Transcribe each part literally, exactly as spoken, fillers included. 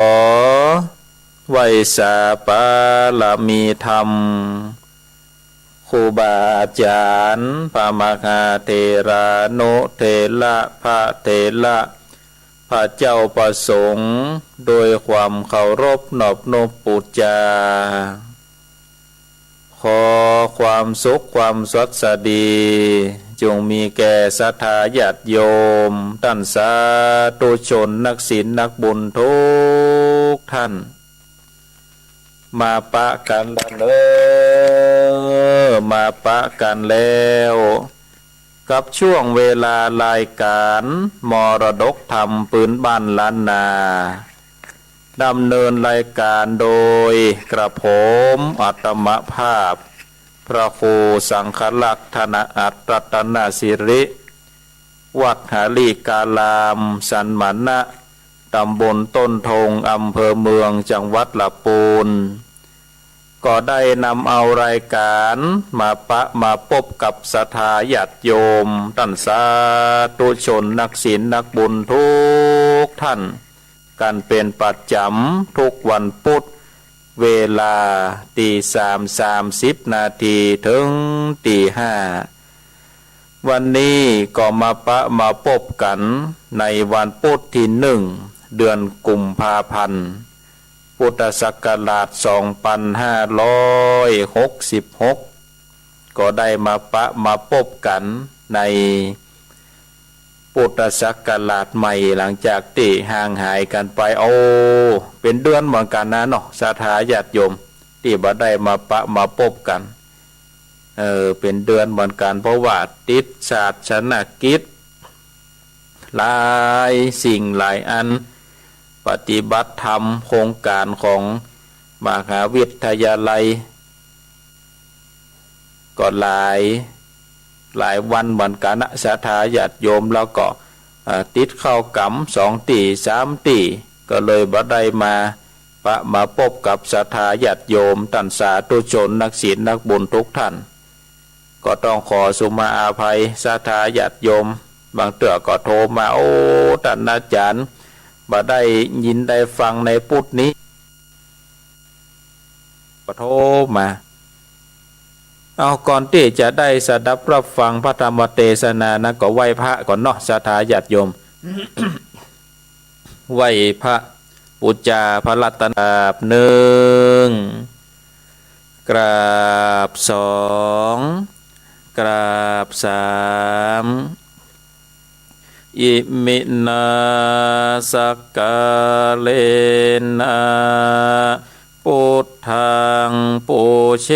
อไหว้สาบารมีธรรม ครูบาอาจ๋ารย์ พระมหาเถรานุเถระ พระเถระ พระเจ้าพระสงฆ์ โดยความเคารพนอบนบปู๋จา ขอความสุขความสวัสดี จงมีแก่ศรัทธาญาติโยม ต้านสาธุชน นักศีลนักบุญทุกท่าน มาปะกั๋นละเน่อ มาปะกั๋นแล้ว กับช่วงเวลารายก๋านมรดกธรรมปื๊นบ้านล้านนา ดำเนินรายก๋านโดยกระผมอาตมาภาพ พระครูสังฆรักษ์ ธนอัตถรัตนสิริ วัดหริการาม สันมณะ ตำบลต้นทง อำเภอเมือง จังหวัดละปูน ก็ได้นำเอารายก๋านมาปะมาปบกับศรัทธาญาติโยม ต้านสาธุชน นักศีลนักบุญทุกท่าน กั๋นเป๋นประจ๋ำทุกวันปุธ เวลาตีสามสามสิบนาทีเถิงตีห้า วันนี้ก็มาปะมาปบกั๋นในวันปุธตี้หนึ่ง เดือนกุมภาพันธ์ พุทธศักราชสองปันห้าร้อยหกสิบหก ก็ได้มาปะมาปบกั๋นในพุทธศักราชใหม่ หลังจากตี้ห่างหายกั๋นไป โอ้ เป๋นเดือนเหมือนกั๋นนะเนาะ ศรัทธาญาติโยม ตี้บ่ได้มาปะมาปบกั๋น เออ เป๋นเดือนเหมือนกั๋น เพราะว่าติดศาสนกิจ หลายสิ่งหลายอัน ปฏิบัติธรรมโครงก๋านของมหาวิทยาลัย ก็หลาย หลายวันเหมือนกั๋นนะ ศรัทธาญาติโยม แล้วก็ เอ่อ ติดเข้ากรรมสองตี้สามตี้ ก็เลยบ่ได้มาปะมาปบกับศรัทธาญาติโยม ต้านสาธุชน นักศีลนักบุญทุกท่าน ก็ต้องขอสุมาอาภัยศรัทธาญาติโยม บางเตื้อก็โทรมา โอ้ ต้านอาจ๋ารย์ บ่ได้ยินได้ฟังในปุธนี้ ก็โทรมา เอา ก่อนตี้จะได้สดับรับฟังพระธรรมเตสนานะ ก็ไหว้พระก่อนเนาะ ศรัทธาญาติโยม ไหว้พระ ปู๋จาพระรัตนตรัย กราบหนึ่ง กราบสอง กราบสาม อิมินา สักกาเลนะ ปุทธัง ปูเช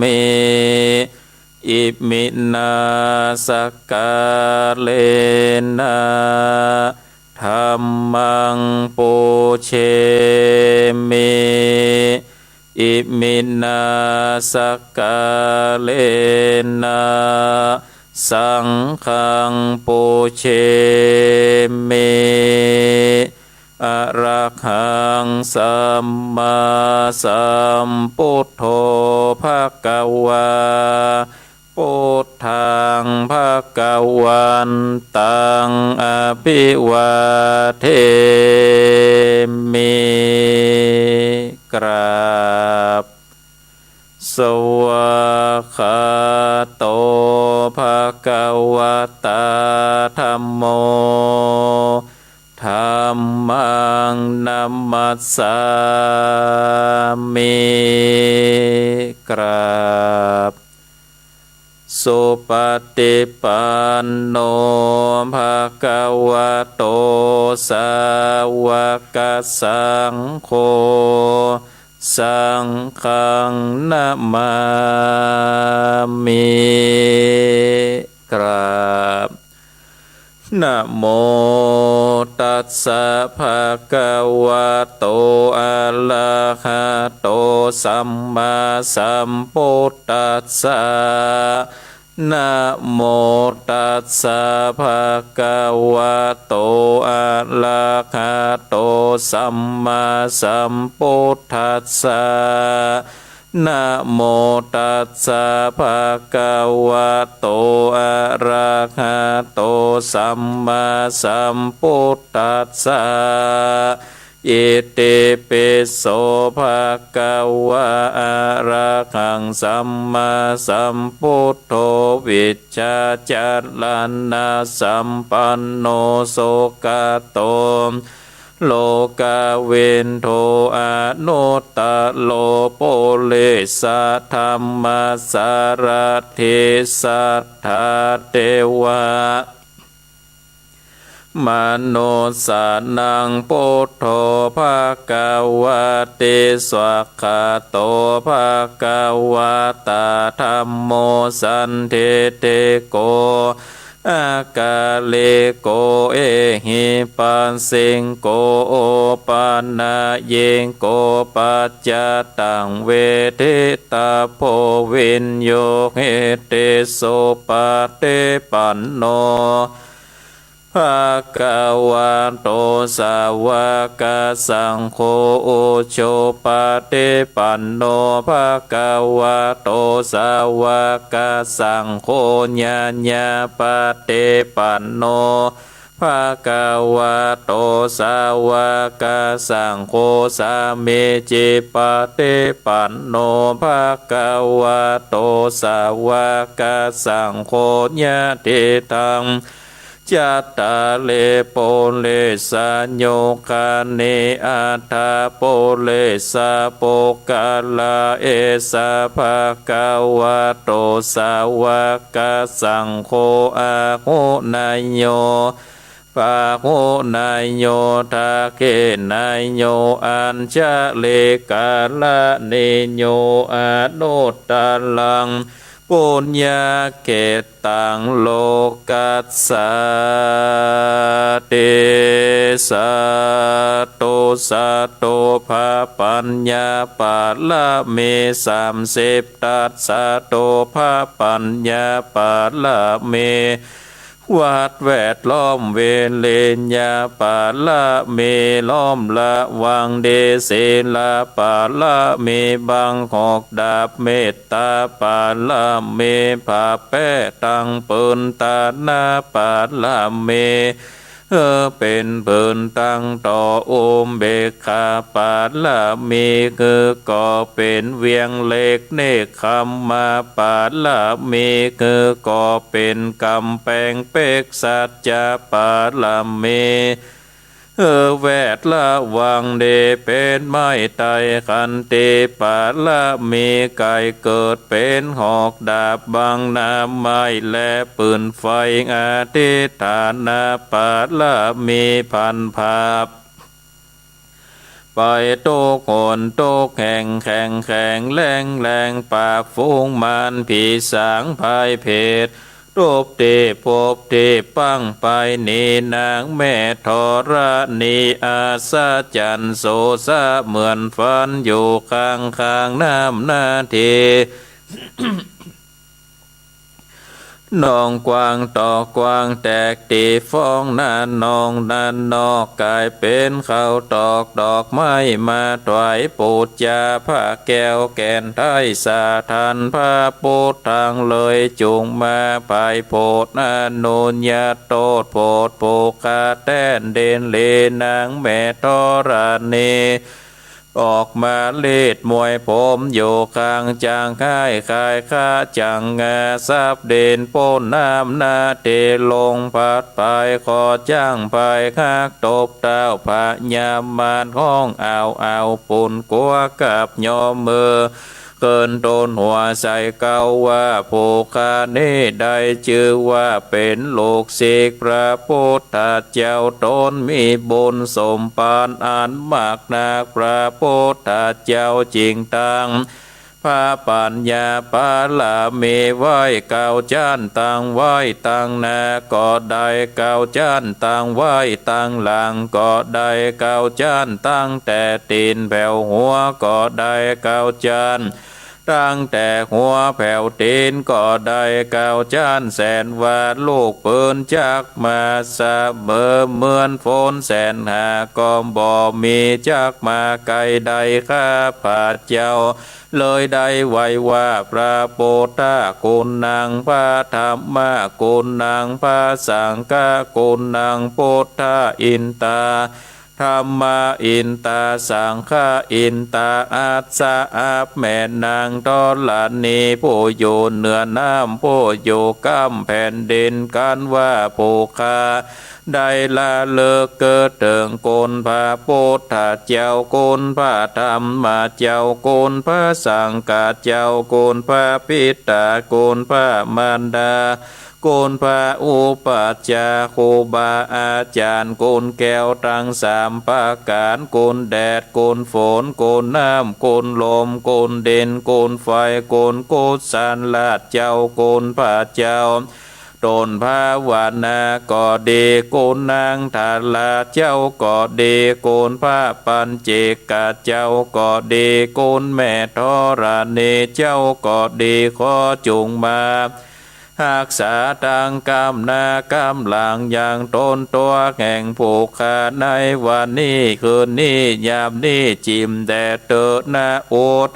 มิ อิมินา สักกาเลนะ ธัมมัง ปูเชมิ อิมินา สักกาเลนะ สังฆัง ปูเชมิ อะระหัง สัมมาสัมพุทโธ ภะคะวา พุทธัง ภะคะวันตัง อะภิวาเทมิ กราบ สวากขาโต ภะคะวะตา ธัมโม ธัมมัง นะมัสสามิ กราบ สุปฏิปันโน ภะคะวะโต สาวกสังโฆ สังฆัง นะมามิ กราบ นะโมตัสสะ ภะคะวะโต อะระหะโต สัมมาสัมพุทธัสสะ นะโมตัสสะ ภะคะวะโต อะระหะโต สัมมาสัมพุทธัสสะ นะโมตัสสะ ภะคะวะโต อะระหะโต สัมมาสัมพุทธัสสะ อิติปิโส ภะคะวา อะระหัง สัมมาสัมพุทโธ วิชชาจารณะสัมปันโน สุขะโต โลกวิทู อนุตตะโร ปุริสะธัมมะสะระถี สัทธาเตวะ มะนุสสานัง ปุทโธ ภะคะวะติ สวากขาโต ภะคะวะตา ธัมโม สันทิฏฐิโก อะกาลิโก เอหิปัสสิโก โอปะนะยิโก ปัจจตัง เวทิตาโพ วิญญูหิติ สุปะฏิปันโน ภะคะวะโต สาวกสังโฆ อุจุปะฏิปันโน ภะคะวะโต สาวกสังโฆ ญาญาปะฏิปันโน ภะคะวะโต สาวกสังโฆ สามีจิปะฏิปันโน ภะคะวะโต สาวกสังโฆ ยะถิตัง จัตตาริ ปุริสายุคานิ อัตถะปุริสะปุคคละ เอสะ ภะคะวะโต สาวกสังโฆ อาหุเนยโย ปาหุเนยโย ทักขิเนยโย อัญชะลีกะระณีโย อนุตตะรัง ปุญญะเขตตัง โลกัสสาติ สาธุ สาธุ พระปัญญาปาระมีสามสิบทัศ สาธุ พระปัญญาปาระมี วัดแวดล้อม วิริยะปาระมี ล้อมระวังดี ศีลปาระมี บังหอกดาบ เมตตาปาระมี ผ้าแป๊ตังผืน ทานะปาระมี เออ เป๋นผืนตังต่อ อุเบกขาปาระมี คือก่อเป๋นเวียงเหล็ก เนกขัมมะปาระมี คือก่อเป๋นก๋ำแปงเป๊ก สัจจะปาระมี เออ แวดระวังดี เป๋นไม้ไต้ ขันติปาระมี ไก่เกิดเป๋นหอกดาบ บังน้ำไม้และปืนไฟ อธิฏฐานะปาระมี พันภาพ ไปทุกหนทุกแห่ง แข็งแข็งแรงแรง ปราบฝูงมารผีสางภัยเพศ ทุกตี้พบตี้ปางไป หนีนางแม่ธรณี อัศจรรย์โสสะ เหมือนฝันอยู่ข้างข้างน้ำนาที หนองกว้างตอกกว้าง แตกตี้ฟองน้ำ หนองน้ำนอกก๋ายเป๋นข้าวตอก ดอกไม้มาถวายปู๋จา พระแก้วแก่นไทยสถาน พระพุทธังเลยจุ่งมา ไพโพธอนุญาโต โพธผู้ข้าแต้นดิน หลีนางแม่ธรณี ออกมาลีดมวยผมอยู่ข้าง จักไห้ขายข้า จักงาทรัพย์ดิน ป๊นน้ำนาที ลมพัดไป ขอจ้างพายฮัก ตบเท้าพญามาร ฮ้องอ้าวอ้าว ปูนกั๋วกับยอมมือ เคินต้นหัวใส่เก้าว่า ผู้ข้านี้ได้จื้อว่าเป๋นลูกศิษย์พระพุทธเจ้า ต๋นมีบุญสมภารอันมากนัก พระพุทธเจ้าจึงตั้งพระปัญญาปาระมีไว้เก้าจั้น ตั้งไว้ตังหน้าก็ได้เก้าจั้น ตั้งไว้ตังหลังก็ได้เก้าจั้น ตั้งแต่ตี๋นแผวหัวก็ได้เก้าจั้น ตั้งแต่หัวแผวตี๋นก็ได้เก้าจั้น แสนว่าลูกปืนจักมาเสมอ เหมือนฝนแสนหาก็บ่มี จักมาใก้ได้ข้าพเจ้า เลยได้ไหว้ว่า พระพุทธคุณัง พระธัมมคุณัง พระสังฆคุณัง พุทธะอินตา ธรรมาอินตา สังฆาอินตา อัสสะ อับแม่นางธรณี ผู้อยู่เหนือน้ำ ผู้อยู่ก้ำแผ่นดิน กันว่าผู้ข้าได้ระลึกเถิงคุณพระพุทธเจ้า คุณพระธรรมเจ้า คุณพระสังฆเจ้า คุณพระบิดา คุณพระมารดา คุณพระอุปัชฌาย์ ครูบาอาจารย์ คุณแก้วทั้งสามประก๋าน คุณแดด คุณฝน คุณน้ำ คุณลม คุณดิน คุณไฟ คุณกุศลเจ้า คุณพระเจ้า ต้นภาวนาก็ดี คุณนางธาราเจ้าก็ดี คุณพระปัญเจกเจ้าก็ดี คุณแม่ธรณีเจ้าก็ดี ขอจุ่งมา ฮักษาตังก้ำหน้าก้ำหลัง ยังตนตัวแห่งผู้ข้าในวันนี้คืนนี้ยามนี้จิ่มแด่เตอ นะอุด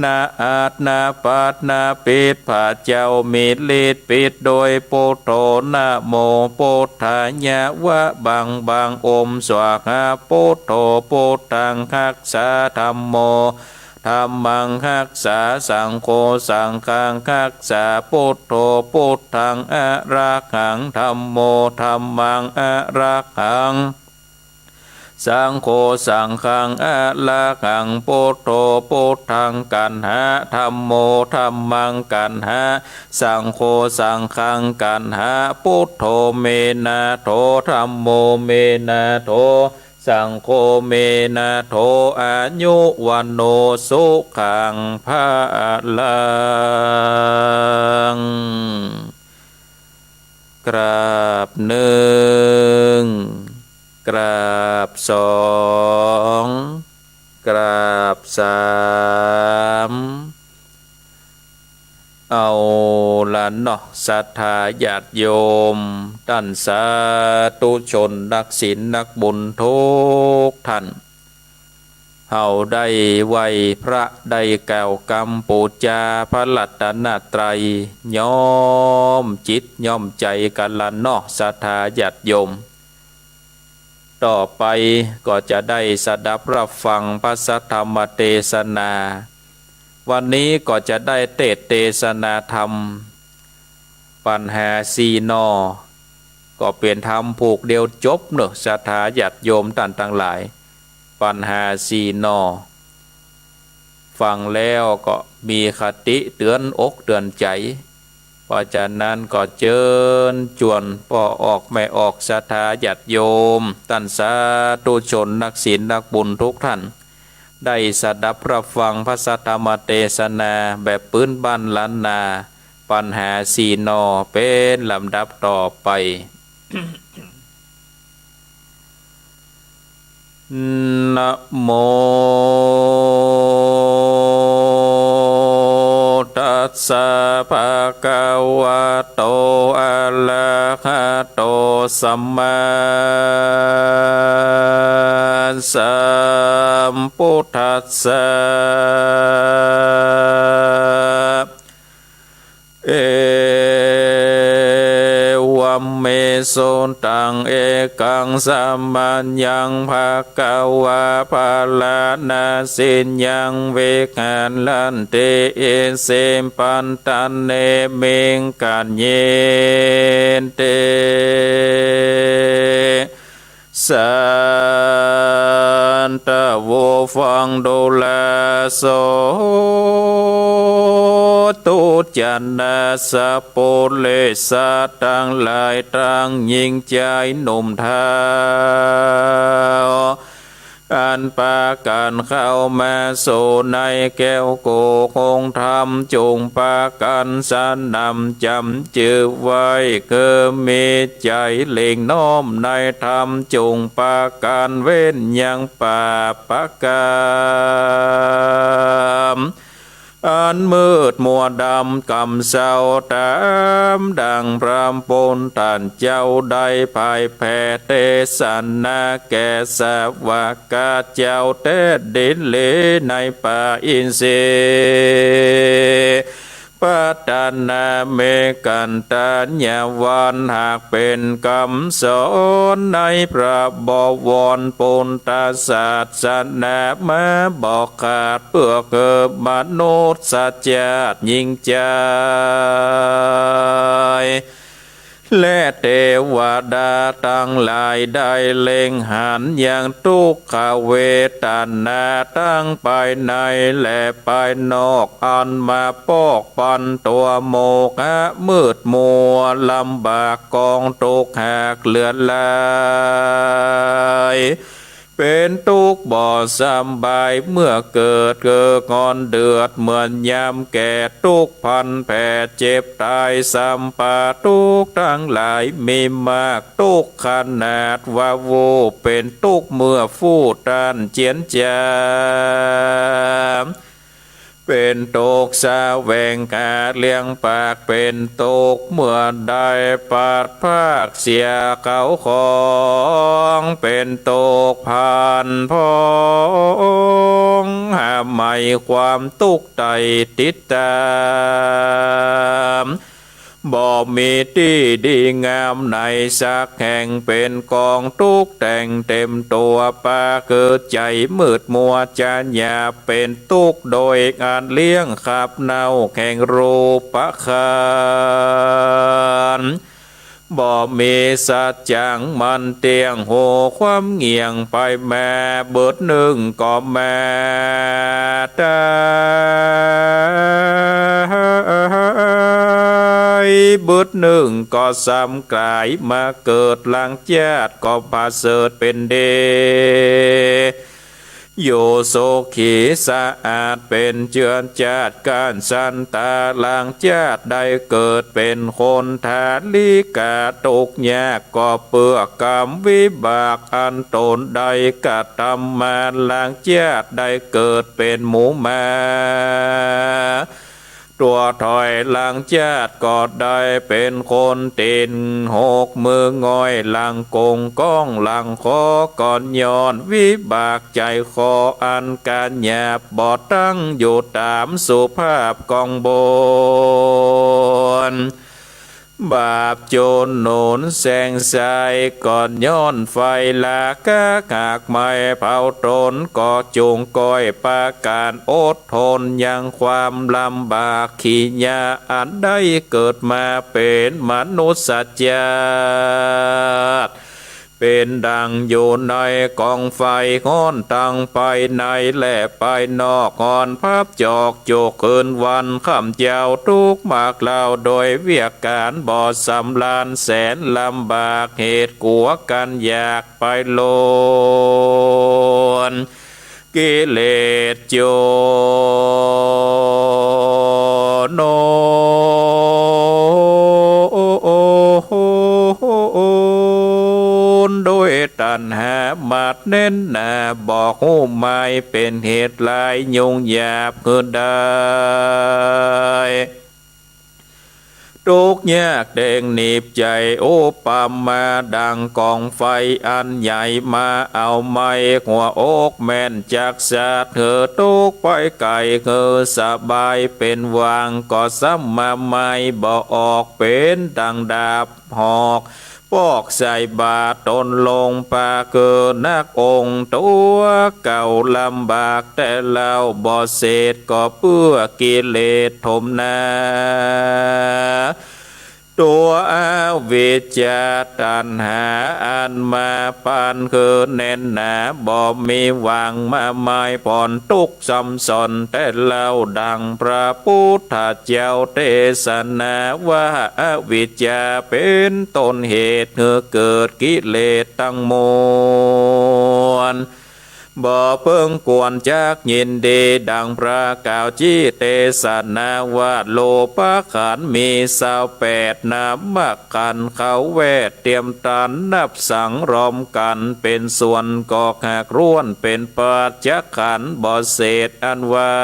นะอัด นะปัด นะปิด พระเจ้ามีฤทธิ์ปิดโดยปุทโธ นะโมปุทธายะ วะบังบัง โอม สวาหา ปุทโธ ปุทธังฮักษา ธัมโม ธัมมังฮักษา สังโฆ สังฆังฮักษา ปุทโธ ปุทธังอะระหัง ธัมโม ธัมมังอะระหัง สังโฆ สังฆังอะระหัง ปุทโธ ปุทธังกัณหะ ธัมโม ธัมมังกัณหะ สังโฆ สังฆังกัณหะ ปุทโธ เม นาโถ ธัมโม เม นาโถ สังโฆ เม นาโถ อายุ วัณโณ สุขัง พะลัง กราบนึ่ง กราบสอง กราบสาม เอาละเนาะ ศรัทธาญาติโยม ต้านสาธุชนนักศีลนักบุญทุกท่าน เฮาได้ไหว้พระ ได้กล่าวกำปู๋จาพระรัตนตรัย ย้อมจิตย้อมใจ๋กั๋นละเนาะ ศรัทธาญาติโยม ต่อไปก็จะได้สดับรับฟังพระสัทธรรมเตสนา วันนี้ก็จะได้เตสน์เตสนาธรรม ปัญหาสี่หน่อ ก็เป๋นธรรมผูกเดียวจบเนาะ ศรัทธาญาติโยมต้านตังหลาย ปัญหาสี่หน่อ ฟังแล้วก็มีคติเตื๋อนอกเตื๋อนใจ๋ เพราะฉะนั้นก็เจิญจวนป้อออกแม่ออกศรัทธาญาติโยม ต้านสาธุชนนักศีลนักบุญทุกท่าน ได้สดับรับฟังพระสัทธรรมเตสนาแบบปื้นบ้านล้านนา ปัญหาสี่หน่อ เป๋นลำดับต่อไป นะโม ตัสสะ ภะคะวะโต อะระหะโต สัมมาสัมพุทธัสสะ เอวัมเม สุตัง เอกัง สะมะยัง ภะคะวา ภะราณะสียัง วิหารันติ อิสิปัตตะเนมิ ขะเยติ สัตตะ ฟังดูราโส ทุจนะ สัปปุริสะตังหลาย ตังญิงจายหนุ่มเฒ่า อันปากั๋นเข้ามาสู่ในแก้วกู้องค์ธรรม จุ่งปากั๋นสนำจ๋ำจื้อไว้ คือมีใจ๋เล็งน้อมในธรรม จุ่งปากั๋นเว้นยังปาปะกรรม อันมืดมัวดำกำเซา ต๋ามดั่งพระปุทธเจ้าได้เผยแผ่เตสนาแก่สาวกเจ้าแต๊ดีหลีในป่าอินทรีย์ ปัตตานาเมกัตตายวัน หากเป๋นกำสอนในพระบวรปุทธศาสนา มาบ่ขาดเปื้อหื้อมนุษย์ชาติยิ่งใจ๋ และเตวดาตังหลายได้เล็งหันยังทุกขเวทนาตังภายในและภายนอก อันมาปกปันตั๋วโมหะมืดมัวลำบากกองทุกข์หากเหลือหลาย เป๋นตุ๊กข์บ่สำบายเมื่อเกิด เกิดก่อนเดือดเมื่อยามแก่ ตุ๊กข์พลันแผลเจ็บต๋ายซ้ำไป ตุ๊กข์ตังหลายมีมาก ตุ๊กข์ขนาดว่าฟู่ เป๋นตุ๊กข์เมื่อฟู่ต้านเจียนจ๋า เป๋นตุ๊กข์แสวงหาเลี้ยงปาก เป๋นตุ๊กข์เมื่อได้พลัดพรากเสียเข้าของ เป๋นตุ๊กข์พลันพองหาใหม่ ความตุ๊กข์ใต้ติดต๋าม บ่มีตี้ดีงามไหนสักแห่ง เป๋นกองตุ๊กข์แต่งเต๋มตั๋ว ปากหื้อใจ๋มืดมัวจ๋าหยาบ เป๋นตุ๊กข์โดยอันเลี้ยงขับเน่าแห่งรูปขันธ์ บ่มีสัจจังมั่นเตี้ยง ฮู้ความเงี่ยงไปมา บึดหนึ่งก็มาต๋าย บึดหนึ่งก็ซ้ำก๋ายมาเกิด หลังจาติก็ประเสริฐเป๋นดี อยู่สุขีสะอาดเป๋นเจื้อจาติ ก๋านสันตา หลังจาติได้เกิดเป๋นคนทาริกา ตุ๊กข์ยากก็เปื้อกรรมวิบากอันต๋นได้กระทำมา หลังจาติได้เกิดเป๋นหมูหมา ตั๋วถอย หลังจาติก็ได้เป๋นคนตี๋นหกมือง่อย หลังกงก้องหลังคอ ก็ย้อนวิบากใจ๋คออันก๋านหยาบ บ่ตั้งอยู่ต๋ามสุภาพของบุญ บาปจุนหนุนแสงชัย ก็ย้อนไฟราคะหากไหม้เผาต๋น ก็จุ่งก้อยประก๋านอดทนยังความลำบากขี้ยากอันได้เกิดมาเป๋นมนุษย์ชาติ เป๋นดังอยู่ในก๋องไฟฮ้อนตังภายในและภายนอก ฮ้อนพับจอกจุกคืนวันค่ำเจ๊า ตุ๊กข์มากเล่าโดยเวียกก๋านบ่สำราญ แสนลำบากเหตุกั๋วกั๋นอยากไปล้น กิเลสจุนหนุนโดยตัณหามัดแน่นหนา บ่ฮู้หมายเป๋นเหตุลายยุ่งยากหื้อได้ ตุ๊กข์ยากแดงหนีบใจ๋ อุปมาดังก๋องไฟอันใหญ่ มาเอาไหม้หัวอกแม่นจักสัตว์ หื้อตุ๊กข์ไปไก๋หื้อสบายเป๋นหว่าง ก็ซ้ำมาไหม้บ่ออก เป๋นดังดาบหอก ปอกใส่บ่าต๋นลง ปาคือนักองค์ตั๋วเก่าลำบากแต๊เล่า บ่เสดก็เปื้อกิเลสถมหนา ตั๋วอวิชชาตัณหาอันมาปันคือแน่นหนา บ่มีหว่างมาไหม้ผ่อนตุ๊กข์ซ้ำซ้อนแต๊เล่า ดังพระพุทธเจ้าเตสนาว่า อวิชชาเป๋นต้นเหตุหื้อเกิดกิเลสตังมวล บ่เปิงควรจักยินดี ดังพระกล่าวจี๊เตสนาว่า โลภะขันธ์มีซาวแปด นามขันธ์เขาแวดเตรียมตานนับสังรอมกั๋นเป๋นส่วน ก็หากล้วนเป๋นปัจจขันธ์บ่เสดอันว่า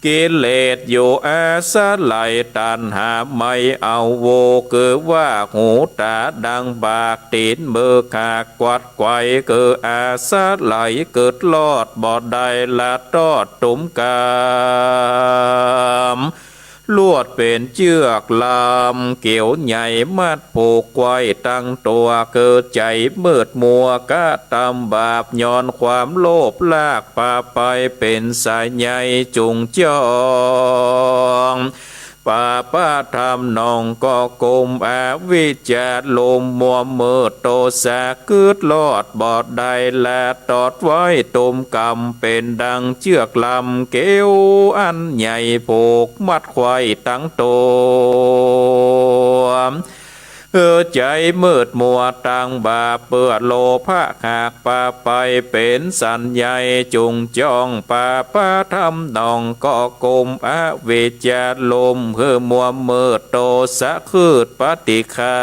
กิเลสอยู่อาศัยตัณหาไม่เอา โว้ คือว่าหูต๋าดังปาก ตี๋นมือขาก ขวัดไขว่คืออาศัย เกิดรอดบ่ได้ละตอด ตุ้มกำลวดเป๋นเจื้อกลำเกี่ยวใหญ่ มัดผูกไว้ตังตั๋ว คือใจ๋มืดมัวกระตำบาป ย้อนความโลภลากปาไป เป๋นสายใยจุงจ้อง ปาปะธรรมหนองก่อกุม อวิชชาลุ่มมัวมืด โตสะกึดรอดบ่ได้ละ ตอดไว้ตุ้มกำเป๋นดังเจื้อกลำเกี่ยวอันใหญ่ ผูกมัดไขว่ตังตั๋ว หื้อใจ๋มืดมัวตังบาป เปื้อโลภะขากปาไป เป๋นสายใยจุงจ้อง ปาปะธรรมหนองก่อกุม อวิชชาลุ่มหื้อมัวมืด โตสะคืดปฏิฆา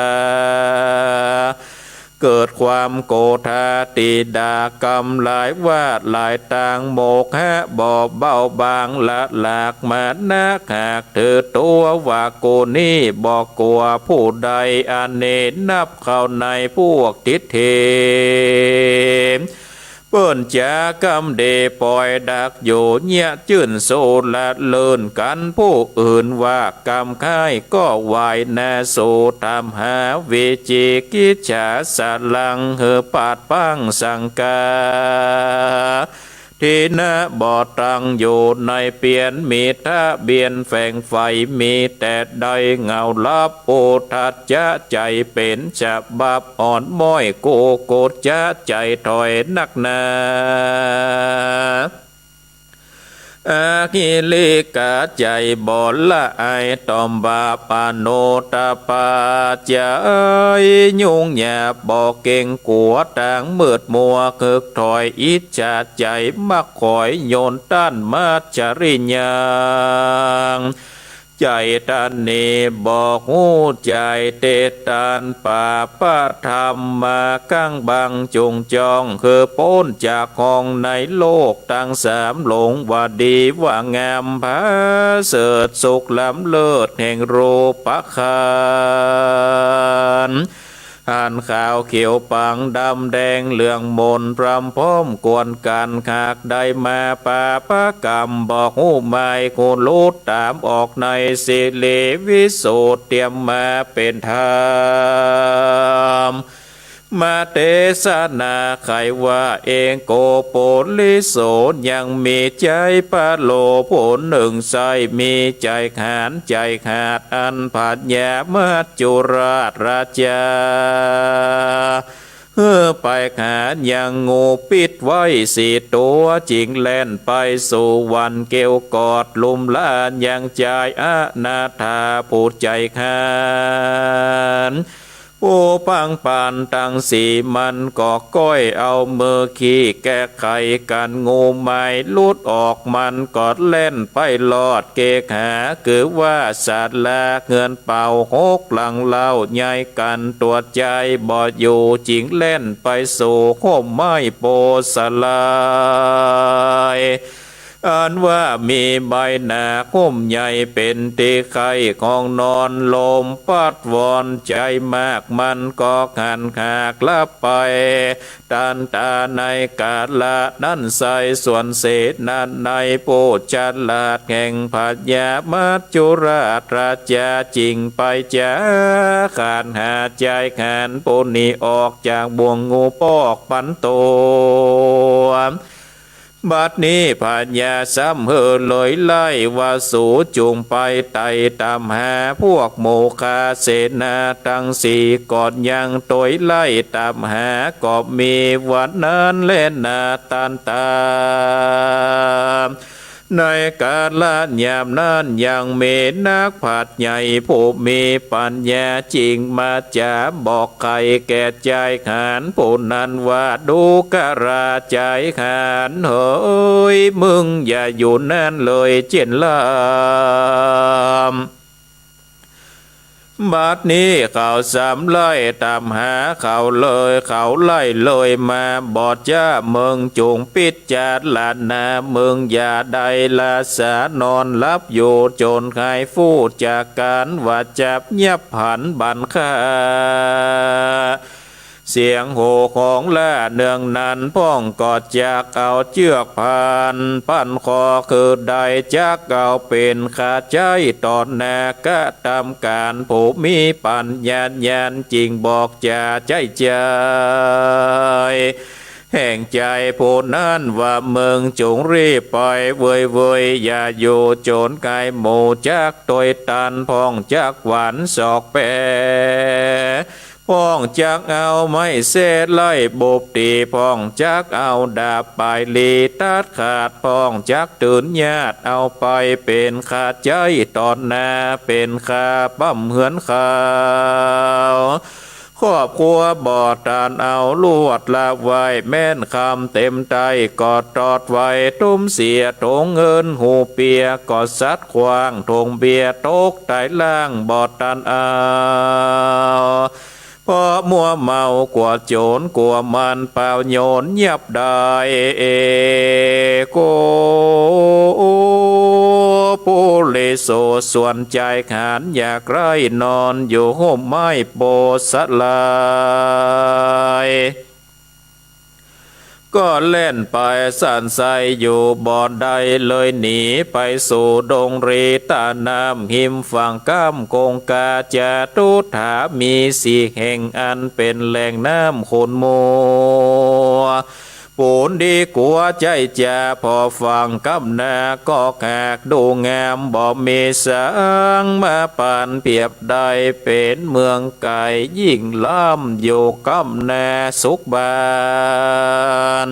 เกิดความโกธาติดากำหลายวาดหลายตาง โมฆะบ่เบาบางละหลาก มานะขากถือตั๋วว่ากูนี้ บ่กั๋วผู้ใด อันนี้นับเข้าในพวกทิฏฐิ เปิ้นจ๋ากำเดป่อยดักอยู่ เยียะจื้นโสละเลินกั๋นผู้อื่น ว่ากำคล้ายก็ไหว้นาสู ถามหาวิจิกิจฉาสลัง หื้อปาดป้างสังกา ทิฏฐิบ่ตั้งอยู่ในเปียร มีทะเบียนแฝงใฝ่ มีแต่ได้เงาลับ อุทธัจจะใจ๋เป๋นฉบับ อ่อนม้อยกุกุจจะใจ๋ถ้อยนักหนา อหิริกาใจ๋บ่ละอายต่อมบาป อโนตตัปปาใจ๋ยุ่งยาก บ่เกรงกั๋วตางมืดมัว เคิกถ้อยอิจฉาใจ๋ มักขอยโยนต้านมัจฉริยัง ใจ๋ตันหนีบ่ฮู้ใจ๋เตตาน ปาปะธรรมมากั้งบังจุงจ้อง คือป๊นจากห้องในโลกตังสาม หลงว่าดีว่างาม ผาเสริฐสุขล้ำเลิศแห่งรูปขันธ์ หันขาวเขียวปางดำแดงเหลืองมน พร่ำพร้อมกวนกั๋น หากได้มาปาปะกรรม บ่ฮู้หมาย ฮู้หลุดต๋ามออกใน สิริวิสุทธิ์เตรียมมาเป๋นธรรม มาเตสนาไขว่า เอโกปุริโส ยังมีใจ๋พะโลผู้นึ่ง ใส่มีใจ๋ขานใจ๋ขาด อันพญามัจจุราชราจา หื้อไปหายังงูปิดไว้สี่ตั๋ว จึงแล่นไปสู่วันเกวียนกอดลุ่มล้าน ยังจายอนาถาผู้ใจ๋ขาน ผู้ปังปันตังสี่ มันก็ก้อยเอามือขี้แก้ไขกั๋น งูหมายหลุดออก มันก็แล่นไปรอดเกหา คือว่าศาลาเฮือนเป่าหกหลังเล่า ใหญ่กั๋นตั๋วใจ๋บ่อยู่ จึงแล่นไปสู่ฮ่มไม้โพธิ์สาลาย อันว่ามีใบหนาฮ่มใหญ่เป๋นตี้ใค่ของนอน ลมพัดวอนใจ๋มาก มันก็หันหากลับไป ตันตาในกาละนั้นไส้ ส่วนเสนาในผู้ฉลาดแห่งพญามัจจุราชราจา จึงไปจ๋าขานหาใจ๋ขานผู้นี้ออกจากบ่วงงูปอกปันตั๋ว บัดนี้พญาซ้ำหื้อเลยไล่ว่า สูจุ่งไปไต่ต๋ามหาพวกโมฆะเสนาตังสี่ ก่อนยังตวยไล่ต๋ามหา ก็มีวันนั้นแลนาตันตา ในกาละยามนั้นยังมีนักปราชญ์ใหญ่ผู้มีปัญญา จึงมาจ๋าบอกไขแก่ใจ๋ขานผู้นั้นว่า ดูกราใจ๋ขานเหย มึงอย่าอยู่นั้นเลยเจียนลำ บัดนี้เขาสามไล่ต๋ามหาเขาเลย เขาไล่เลยมา บ่จ๊ะมึงจุ่งปิจารณา มึงอย่าได้ละสานอนหลับอยู่ จ๋นใค่ฮู้จักกั๋นว่าจับยับหันบันข้า เสียงโห่ของล้าเนืองนั้น พ่องก็จักเอาเจื้อกพัน ปันคอคือได้จักเอาเป๋นข้าใจ๊ต่อหน้ากระตำก๋าน ผู้มีปั๋ญญาญาณจิ่งบอกจ๋าใจ๊ใจ๋ แห่งใจ๋ผู้นั้นว่า มึงจุ่งรีบไปเว่ยๆ อย่าอยู่จ๋นใค่หมู่จักตวยตัน พ่องจักหวานศอกแป พ่องจักเอาไม้แส้ไล่บุบตี๋ พ่องจักเอาดาบป๋ายหลีตัดขาด พ่องจักตื่นญาติเอาไปเป๋นข้าใจ๊ต่อหน้า เป๋นข้าป้ำเฮือนเขา ครอบครัวบ่ตันเอาลวดละไว้ แม่นคำเต็มใต้ก็ตอดไว้ ตุ้มเสียถงเงินหูเปีย ก็สัดขว้างถงเบียร์ตกต๋ายล่าง บ่ตันเอา เพราะมัวเมากว่าจ๋น กว่ามันเป่าโยนยับได้ เอโก ปุริโส ส่วนใจ๋ขานอยากใคร่นอนอยู่ฮ่มไม้โพธิ์สาลาย ก็แล่นไปสั่นไส้อยู่บ่ได้เลย หนีไปสู่ดงรีตาน้ำ ฮิมฝั่งก้ำคงคาจาตุฏฐา มีสี่แห่งอันเป๋นแหล่งน้ำขุ่นมัว ปูนดีกั๋วใจ๊จ๋า ผ่อฝั่งก้ำหน้าก็หากดูงาม บ่มีสางมาปานเปียบได้ เป๋นเมืองไก๋ยิ่งล้ำอยู่ก้ำหน้าสุขบาน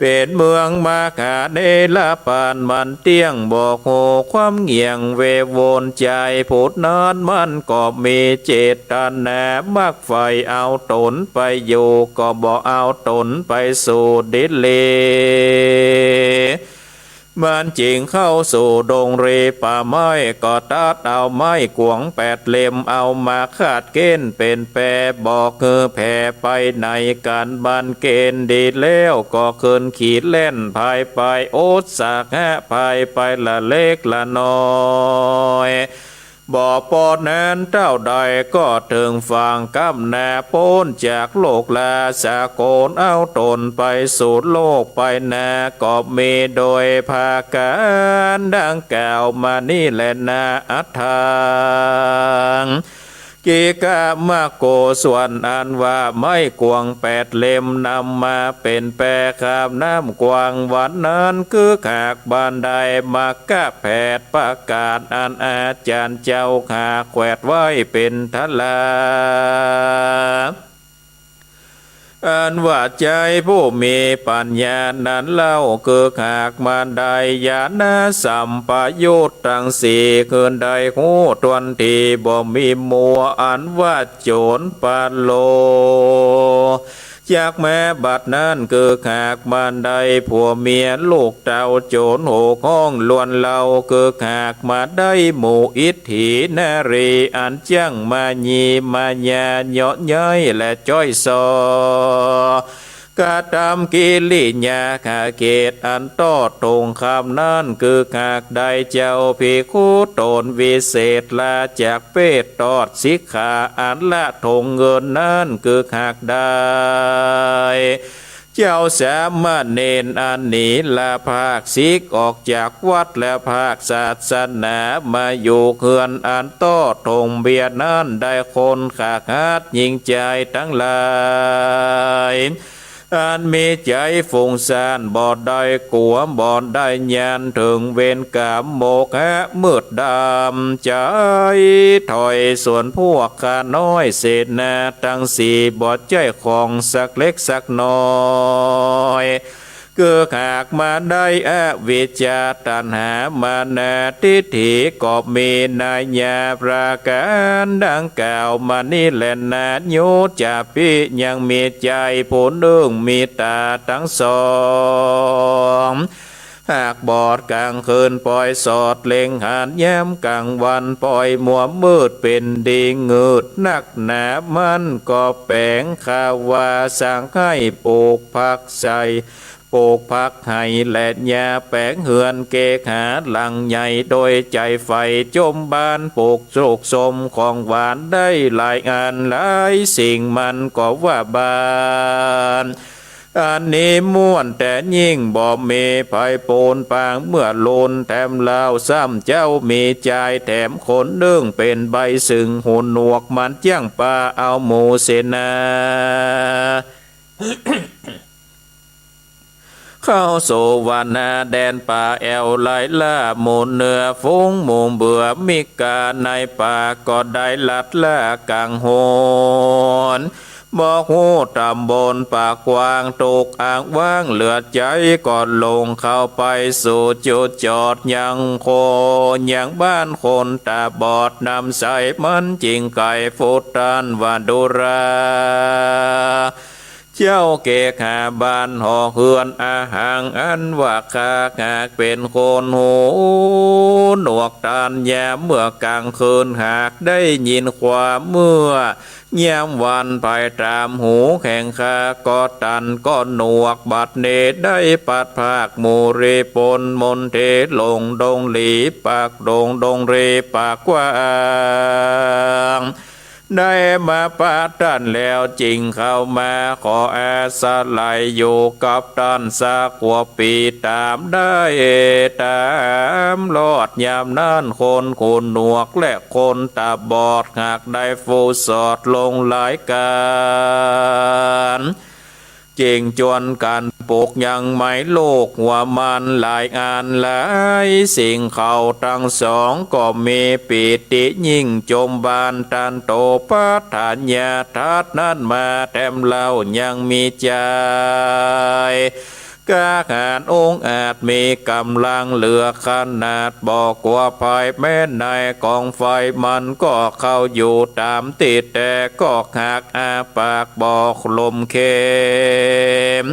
เป๋นเมืองมหาเนรปาน มันเตี้ยงบ่ฮู้ความเหงี่ยง เววนใจ๋ผู้นั้นมันก็มีเจตนา มักใฝ่เอาต๋นไปอยู่ ก็บ่เอาต๋นไปสู่ดินเล มันจิ่งเข้าสู่ดงรีป่าไม้ ก็ตัดเอาไม้กวางแปดเล่ม เอามาขาดเก้นเป๋นแป บ่หื้อแผ่ไปไหน ก๋านบันเกณฑ์ดีแล้ว ก็ขึ้นขี่แล่นพายไป โอตสาหะพายไปละเล็กละน้อย บ่ปอนั้นเต้าใดก็เถิงฝั่งก้ำหน้า ป๊นจากโลกลาสากล เอาต๋นไปสู่โลกไปหน้า ก็มีโดยผาก๋านดังกล่าวมานี้แลนา อัตถัง กิกะมะโก ส่วนอันว่าไม้กวางแปดเล่มนำมาเป๋นแปข้ามน้ำกว้างวันนั้น คือหากบ่ได้มากะแผดประก๋านอันอาจ๋ารย์เจ้าข้าแขวดไว้เป๋นทะลา อันว่าใจ๋ผู้มีปัญญานั้นเล่า คือหากบ่ได้ญาณสัมปยุตตังสี่ คือได้ฮู้ถ้วนถี่บ่มีมัว อันว่าโจ๋รปะโล จักแม้บัดนั้น คือหากบ่ได้ผัวเมียลูกเต้าโจ๋รหกห้องล้วนเหล่า คือหากบ่ได้หมู่อิท ถีนารี อันจั้งมายีมายาเยาะเย้ยและจ้อยซอ กระตำกิริยาขาเขตอันตอดตรงข้ามนั้น คือหากได้เจ้าภิกขุต๋นวิเศษลาจากเพศตอดสิกขาอันละถงเงินนั้น คือหากได้ เจ้าสามเณรอันหนีละพากสิกออกจากวัดและพากศาสนามาอยู่เฮือนอันตอดถงเบียร์นั้น ได้คนขาหัดหญิงจายตังหลาย อันมีใจ๋ฟุ้งซ่านบ่ได้กั๋วบ่ได้ยานเถิงเวรก๋รรมโมหะมืดดำ ใจ๋ถอยส่วนพวกข้าน้อยเสนาตังสี่บ่ใจ้ของสักเล็กสักน้อย คือหากบ่ได้อวิชชาตัณหามานะทิฏฐิก็มีนัยยะประก๋านดังกล่าวมานี้แลนา โยจาปิ ยังมีใจ๋ผู้นึ่งมีต๋าตังสอง หากบอดกลางคืนปอยสอดเล็งหัน ยามกลางวันปอยมัวมืดเป๋นดี งืดนักหนามันก็แป๋ง ข้าว่าสักหื้อปลูกผักใส่ ปลูกผักไฮ่และหญ้า แป๋งเฮือนเกหาหลังใหญ่ โดยใจ๋ใฝ่จมบาน ปลูกสุกสมของหวานได้หลายอันหลายสิ่ง มันก็ว่าบ้าน อันนี้ม่วนแต๊ยิ่ง บ่มีภัยปูนปาง เมื่อลุนแถมเล่า ซ้ำเจ้ามีจายแถมคนนึ่ง เป๋นใบ้เซิ่งหูหนวก มันจ้างปาเอาหมู่เสนา เข้าสู่วนาแดนป่าแอ่วไลล่า หมู่เหนือฝูงหมู่เบื่อ มิกาในป่าก็ได้ลัดล่ากลางหน บ่ฮู้ต๋ำบลป่ากว้าง ถูกอ้างว้างเหลือใจ๋ ก็ลงเข้าไปสู่จุดจอดยังคน ยังบ้านคนต๋าบอด นำใสมันจิ่งไก๋ ผู้ต้านว่าดูรา เจ้าเกหาบ้านหอเฮือนอาหัง อันว่าข้าหากเป๋นคนหูหนวก ต้านยามเมื่อกลางคืน หากได้ยินความ เมื่อยามวันไปต๋ามหูแห่งข้า ก็ตันก็หนวก บัดนี้ได้ปัดภาคหมู่รีปนมนเทหลงดงหลีปากดง ดงหลีปากกว้าง ได้มาปะต้านแล้วจิ่งเข้ามาขออาศัยอยู่กับต้านสักหัวปี๋ ต๋ามได้ต๋ามรอด ยามนั้นคนหูหนวกและคนต๋าบอด หากได้ผู้สอดลงหลายกั๋น จิ่งจวนกั๋นปลุกยังไม้ลูกหัวมันหลายอันหลายสิ่ง เขาตังสองก็มีปีติยิ่ง จมบานตันโตปรารถนา ถาดนั้นมาแถมเล่ายังมีจาย กล้าหาญองอาจมีก๋ำลังเหลือขนาด บ่กั๋วภัยแม้ในก๋องไฟ มันก็เข้าอยู่ต๋ามตี้ แต่ก็หากอ้าปากบ่ลมเข็ม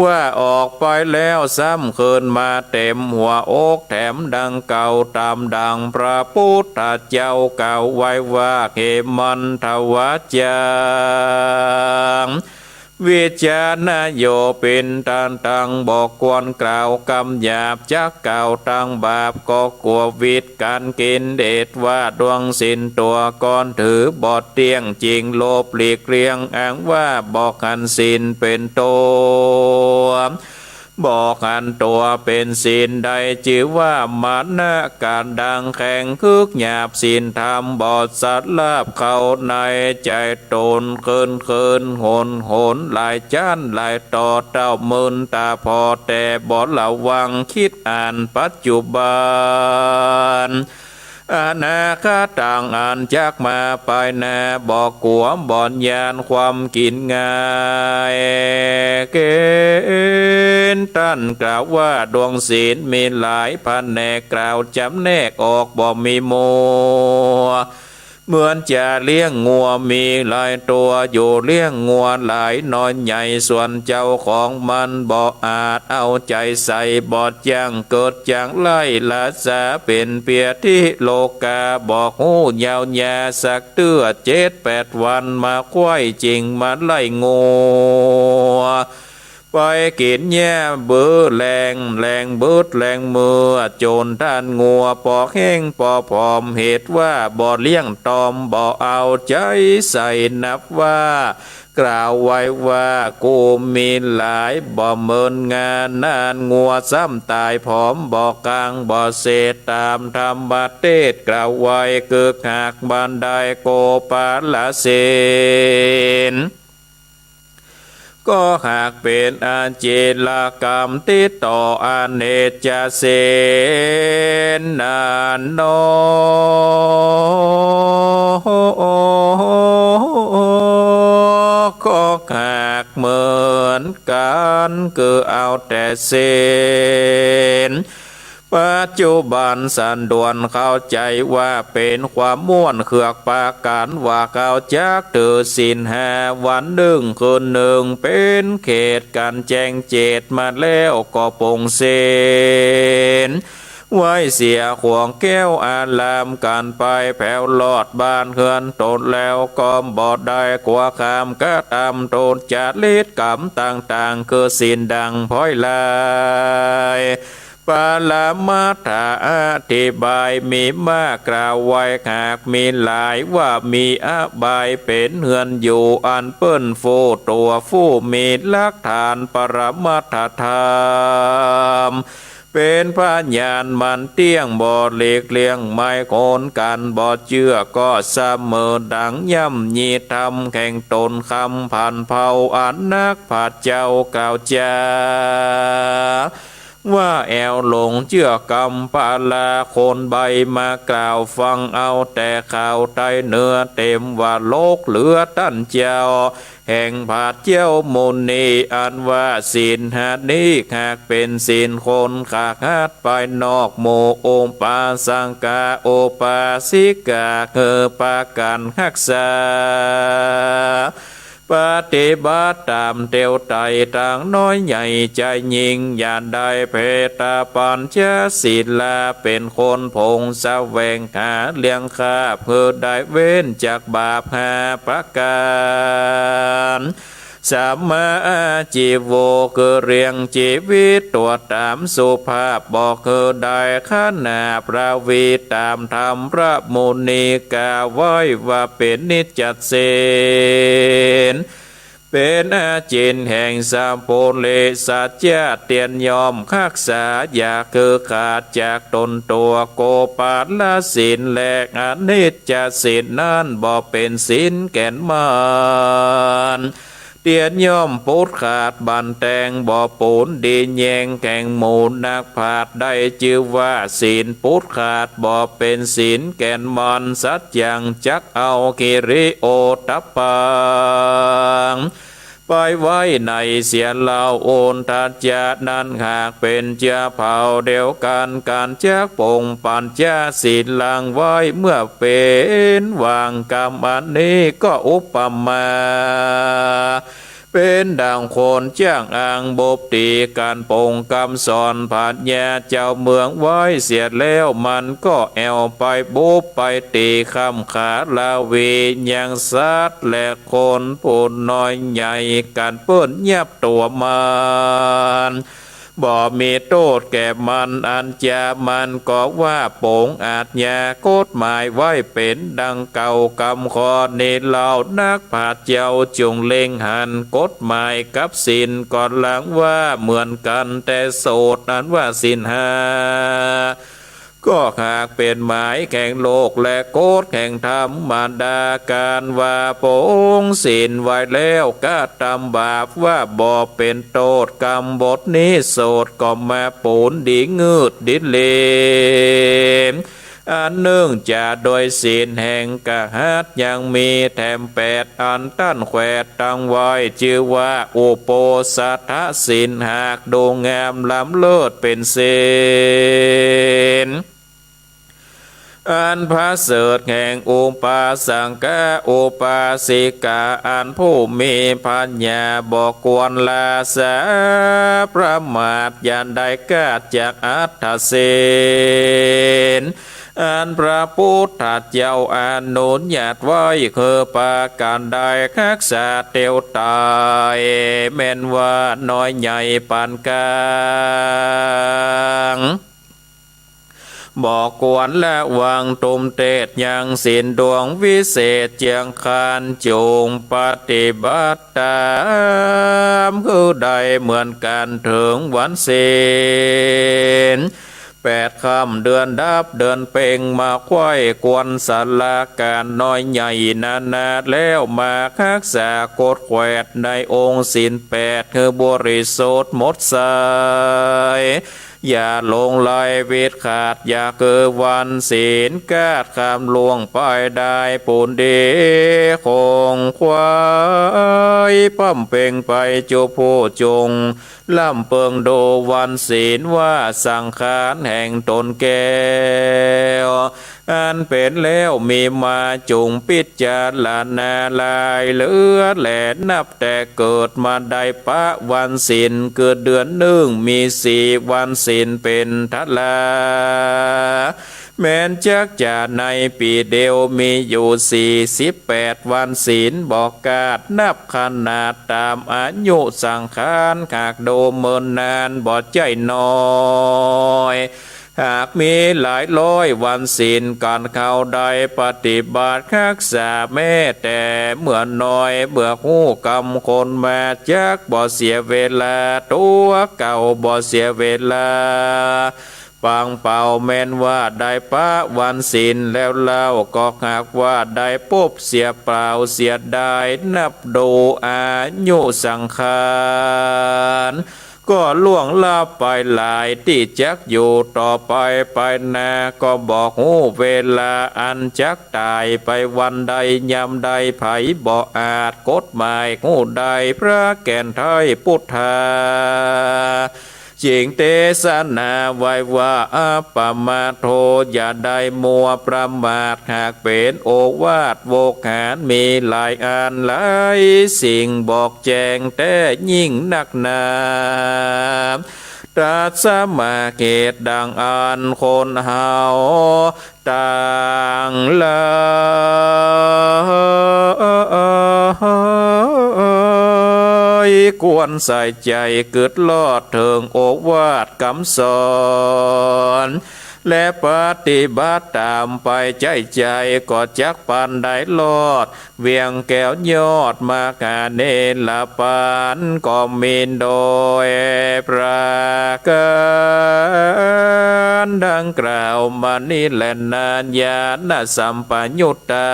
ว่าออกไปแล้วซ้ำคืนมาเต๋มหัวอก แถมดังเก่าต๋ามดังพระปุทธเจ้ากล่าวไว้ว่า เหมันทวาจัง วิจารณโย เป๋นต้านตังบ่ควรกล่าวกำหยาบ จักกล่าวตังบาปก็กั๋ววิตกั๋นกิ๋น เหตุว่าดวงศีลตั๋วก่อนถือบ่เตี้ยง จิ่งหลบหลีกเลี่ยง อ้างว่าบ่หันศีลเป๋นตั๋ว บ่หันตั๋วเป๋นศีล ได้จื้อว่ามนกะดังแข็ง คึกหยาบศีลธรรมบ่สลาบเข้าในใจ๋ต๋น เคินเคินหนหนหลายจั้นหลายต่อ เต้าเมินต๋าผ่อ แต่บ่ระวัง กึ๊ดอ่านปัจจุบัน อนาคตังอันจักมาปายหน้า บ่กั๋วบ่ย่านความกิ๋นง่าย เก๋ณฑ์ต้านกล่าวว่าดวงศีลมีหลายผนก กล่าวจ๋ำแนกออกบ่มีมัว เหมือนจะเลี้ยงงัวมีหลายตั๋ว อยู่เลี้ยงงัวหลายน้อยใหญ่ ส่วนเจ้าของมันบ่อาจเอาใจ๋ใส่ บ่จ้างเกิดจ้างไล่ ละสาเป๋นเปียธิโลกา บ่ฮู้เยียวยาสักเตื้อ เจ็ดแปดวันมาไขว้จิ่งมาไล่งัว ไปกิ๋นหญ้าเบิดแฮง แฮงเบิดแฮงเมื่อ จ๋นต้านงัวปอแห้งปอผอม เหตุว่าบ่เลี้ยงต๋อม บ่เอาใจ๋ใส่ นับว่า กล่าวไว้ว่ากูมีหลาย บ่เมินงาน นานงัวซ้ำต๋ายผอม บ่กางบ่เสด ต๋ามธรรมเตสน์กล่าวไว้ กึกหากบันไดโกปาลเสน ก็หากเป๋นอจิรกรรม ติดต่ออเนจเสน นานหนอ ก็หากเหมือนกั๋น คือเอาแต่เสน ปัจจุบันสันดวนเข้าใจ๋ว่าเป๋นความม่วนเขือกปากั๋น ว่าเขาจักถือศีลห้าวันนึ่งคืนนึ่ง เป๋นเขตกั๋นแจ้งเจตมาแล้วก็ปลงเส้น ไว้เสียขวงแก้วอารามกั๋นไป แผวลอดบ้านเฮือนตนแล้วก็บ่ได้ กั๋วข้ามกระตำทุจริตกรรมต่างๆ คือศีลดังพ้อยหลาย ปรมัตถอธิบายมีมาก กล่าวไว้หากมีหลาย ว่ามีอบายเป๋นเฮือนอยู่ อันเปิ้นฟู้ตั๋วฟู้มีหลักฐานปรมัตถธรรม เป๋นพยานมันเตี้ยง บ่หลีกเลี่ยงไม้คนกั๋น บ่เจื้อก็เสมอดังย่ำยีธรรมแห่งตน คำผันเผาอันนักปราชญ์เจ้ากล่าวจา ว่าแอ่วหลงเจื้อกำปาลาคนใบ้ มากล่าวฟังเอาแต่ข่าวไตเหนือ เต็มว่าโลกเหลือต้านเจ้า แห่งปราชญ์เจ้ามุนี อันว่าศีลห้านี้หากเป๋นศีลคนขาด ภายนอกหมู่อุปาสกะอุปาสิกา คือปากั๋นฮักษา ปฏิบัติต๋ามเตียวไต ตังน้อยใหญ่จายญิง อย่าได้เผลอตาปัญจศีลา เป๋นคนผงแสวงหาเลี้ยงคาบ คือได้เว้นจากบาปห้าประก๋าน สัมมาอาชีโว คือเลี้ยงจีวิตตั๋วต๋ามสุภาพ บ่คือได้ขนาบราวีต๋ามธรรมพระมุนีกล่าวไว้ว่าเป๋นนิจจศีล เป๋นอาจิณแห่งสัพปุริสเจ้า เตียนย่อมฮักษา อย่าคือขาดจากต๋นตั๋ว โกปาลศีลแลอนิจจศีลนั้น บ่เป๋นศีลแก่นมัน เตียนย่อมปุดขาดบั่นแตง บ่ปูนดีแยงแห่งหมู่นักปราชญ์ ได้จื้อว่าศีลปุดขาด บ่เป๋นศีลแก่นมัน สัตว์ยังจักเอาหิริโอตตัปปัง ไปไว้ไหนเสียเล่า อุทธัจจะนั้นหากเป๋นเจื้อเผ่าเดียวกั๋น กั๋นจักปลงปัญจศีลังไว้ เมื่อเป๋นหว่างกำอันนี้ก็อุปมา เป๋นดั่งคนจ้างอ้างบุบตี๋ กั๋นปลงกำสอนพญาเจ้าเมืองไว้เสียแล้ว มันก็แอ่วไปบุบไปตี๋ คว่ำขาราวียังสัตว์และคนผู้น้อยใหญ่ กั๋นเปิ้นยับตั๋วมัน บ่มีโต้ษแก่มัน อันจะมันก็ว่าปลงอาชญากฎหมายไว้เป๋นดังเก่า กำข้อนี้เล่า นักปราชญ์เจ้าจุ่งเล็งหันกฎหมายกับศีล ก็ลังว่าเหมือนกั๋น แต่โต้ษอันว่าศีลห้า ก็หากเป๋นหมายแห่งโลกและกฎแห่งธรรมดา ก๋านว่าปลงศีลไว้แล้วกระทำบาป ว่าบ่เป๋นโต้ษ กำบทนี้โต้ษก็มาปูนดีงืดดีเหลม อันนึ่งจะโดยศีลแห่งกหัตถ์ยังมีแถมแปดอันต้านแขวดตั้งไว้ จื้อว่าอุโปสถศีล หากดูงามล้ำเลิศเป๋นศีล อันประเสริฐแห่งอุปาสกะอุปาสิกา อันผู้มีปัญญาบ่ควรละสาประมาท อย่าได้ขาดจากอัตถศีล อันพระพุทธเจ้าอนุญาตไว้ คือปากั๋นได้ฮักษาเตียวไต แม่นว่าน้อยใหญ่ปานก๋าง บ่ควรละวาง ตุ้มเตศยังศีลดวงวิเศษ เจียงคานจุ่งปฏิบัติต๋าม คือได้เหมือนกั๋นเถิงวันศีลแปดค่ำ เดือนดับเดือนเพ็ง มาใคว่ควรสละก๋านน้อยใหญ่นานา แล้วมาฮักษากฎแขวดในองค์ศีลแปด คือบริสุทธิ์หมดใส อย่าหลงไหลผิดขาด อย่าคือวันศีลขาด คำล่วงไปได้ปูนดี คงไขว่บำเพ็งไปจุผู้จุ่ง ร่ำเปิงดูวันศีลว่าสังขารแห่งต๋นแก้ว อันเป๋นแล้วมีมา จุ่งพิจารณาหลายเหลือแล นับแต่เกิดมาได้ปะวันศีล คือเดือนนึ่งมีสี่วันศีลเป๋นทะลา แม้นจักจะในปี๋เดียวมีอยู่สี่สิบแปดวันศีล บ่ขาดนับขนาดต๋ามอายุสังขาร หากดูเมินนานบ่ใจ้น้อย หากมีหลายร้อยวันศีล ก๋านเฮาได้ปฏิบัติฮักษาแม้แต่เมื่อน้อย เมื่อฮู้กำคนมา จักบ่เสียเวลา ตั๋วเก่าบ่เสียเวลา ปังเป่า แม้นว่าได้ปะวันศีลแล้วเล่า ก็หากว่าได้ปบเสียเปล่าเสียดาย นับดูอายุสังขาร ก็ล่วงลับไปหลาย ตี้จักอยู่ต่อไปไปหน้า ก็บ่ฮู้เวลาอันจักต๋ายไปวันใดยามใด ใผบ่อาจกฎหมายฮู้ได้ พระแก่นไท้ปุทธา จึงเตสนาไว้ว่า อัปปมาทโธ อย่าได้มัวประมาท หากเป๋นโอวาทโวหาร มีหลายอันหลายสิ่ง บอกแจ้งแต๊ยิ่งนักหนา ตรัสมาเหตุดังอั้น คนเฮาตังหลายควรใส่ใจ๋กึ๊ดลอดเถิงโอวาทกำสอน และปฏิบัติต๋ามไปใจ้ใจ๋ ก็จักปานได้ลอด เวียงแก้วยอดมหาเนรปาน ก็มีโดยประก๋านดังกล่าวมานี้แลนา ญาณสัมปยุตตา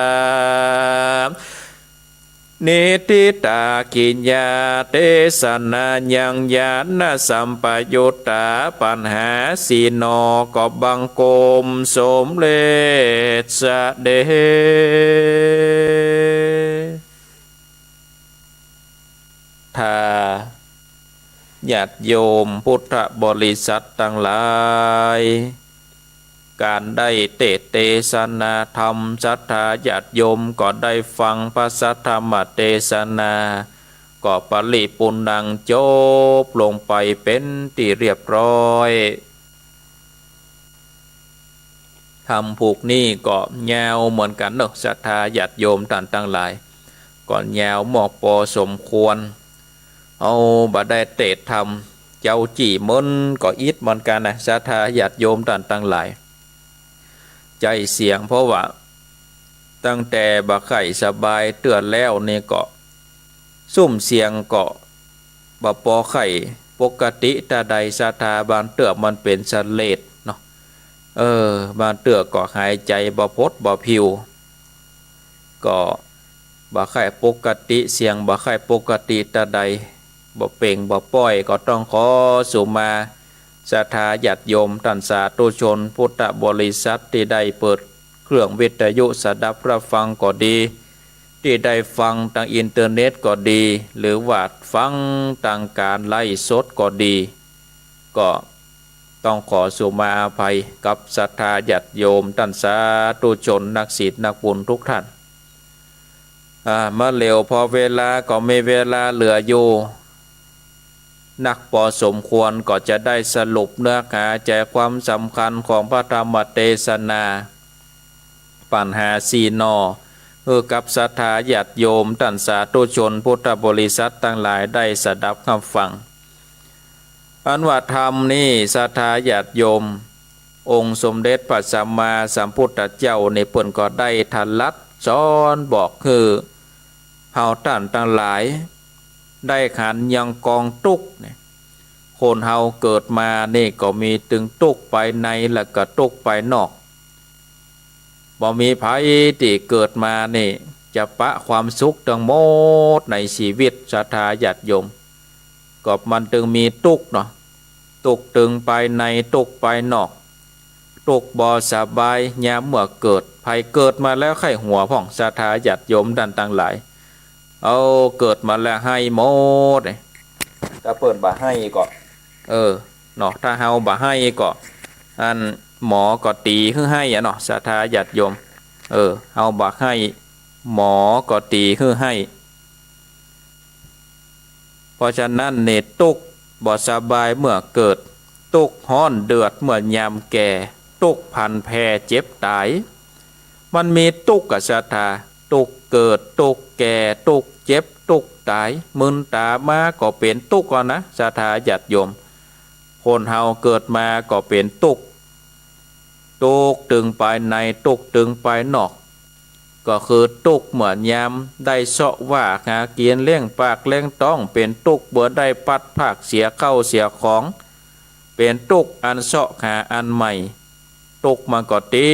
นิฏฐิตากิญญาเตสนายัง ญาณสัมปยุตตา ปัญหาสี่หน่อ ก็บังคมสมเร็จเสด็จ ถ้าญาติโยมพุทธบริษัทตังหลาย ก๋านได้เตสน์เตสนาธรรม ศรัทธาญาติโยมก็ได้ฟังพระสัทธรรมเตสนา ก็ปริปูรณัง จบลงไปเป๋นตี้เรียบร้อย ธรรมผูกนี้ก็ยาวเหมือนกั๋นเนาะ ศรัทธาญาติโยมต้านตังหลาย ก็ยาวมากปอสมควร เอาบ่ได้เตสน์ธรรม เจ้าจี้เมินก็อิดเหมือนกั๋นนะ ศรัทธาญาติโยมต้านตังหลาย ใจ๊เสียง เพราะว่าตั้งแต่บ่ใค่สบายเตื้อแล้วนี่ก็ ซุ่มเสียงก็บ่ปอใค่ปกติตาใด ศรัทธา บางเตื้อมันเป๋นเสลดเนาะ เออ บางเตื้อก็หายใจ๋บ่ผดบ่ผิว ก็บ่ใค่ปกติ เสียงบ่ใค่ปกติตาใด บ่เปล่งบ่ป้อย ก็ต้องขอสุมา ศรัทธาญาติโยมต้านสาธุชนพุทธบริษัท ตี้ได้เปิดเครื่องวิทยุสดับรับฟังก็ดี ตี้ได้ฟังตางอินเทอร์เน็ตก็ดี หรือว่าฟังตางก๋านไลฟ์สดก็ดี ก็ต้องขอสุมาอภัยกับศรัทธาญาติโยมต้านสาธุชนนักศีลนักบุญทุกท่าน อ่า มาเหลียวปอเวลาก็มีเวลาเหลืออยู่นักปอสมควร ก็จะได้สรุปเนื้อหาใจ๋ความสำคัญของพระธรรมเตสนา ปัญหาสี่หน่อ หื้อกับศรัทธาญาติโยมต้านสาธุชนพุทธบริษัทตังหลายได้สดับฮับฟัง อันว่าธรรมนี้ศรัทธาญาติโยม องค์สมเด็จพระสัมมาสัมพุทธเจ้านี่เปิ้นก็ได้ถลัดสอนบอกหื้อเฮาต้านตังหลาย ได้หันยังกองตุ๊กข์เนี่ย คนเฮาเกิดมานี่ก็มีตึงตุ๊กข์ภายในและก็ตุ๊กข์ภายนอก บ่มีใผตี้เกิดมานี่จะปะความสุขตังหมดในชีวิต ศรัทธาญาติโยม ก็มันตึงมีตุ๊กข์เนาะ ตุ๊กข์ตึงภายใน ตุ๊กข์ภายนอก ตุ๊กข์บ่สบายยามเมื่อเกิด ใผเกิดมาแล้วใค่หัวพ่อง ศรัทธาญาติโยมต้านตังหลาย เอา เกิดมาแล้วไห้หมด ถ้าเปิ้นบ่าไห้ก็ เออ เนาะ ถ้าเฮาบ่าไห้ก็ อันหมอก็ตี๋หื้อไห้อะเนาะ ศรัทธาญาติโยม เออ เฮาบ่าไห้ หมอก็ตี๋หื้อไห้ เพราะฉะนั้นเนี่ย ตุ๊กข์บ่สบายเมื่อเกิด ตุ๊กข์ฮ้อนเดือดเมื่อยามแก่ ตุ๊กข์พลันแผ่เจ็บต๋าย มันมีตุ๊กข์อะศรัทธา ตุ๊กข์เกิด ตุ๊กข์แก่ ตุ๊กข์เจ็บ ตุ๊กข์ต๋าย มึนต๋ามาก็เป๋นตุ๊กข์อะนะ ศรัทธาญาติโยม คนเฮาเกิดมาก็เป๋นตุ๊กข์ ตุ๊กข์ตึงภายใน ตุ๊กข์ตึงภายนอก ก็คือตุ๊กข์เมื่อยามได้เซาะว่าหากิ๋นเลี้ยงปากเลี้ยงต๊อง เป๋นตุ๊กข์เมื่อได้พลัดพรากเสียเข้าเสียของ เป๋นตุ๊กข์อันเซาะหาอันใหม่ ตุ๊กข์มันก็ติ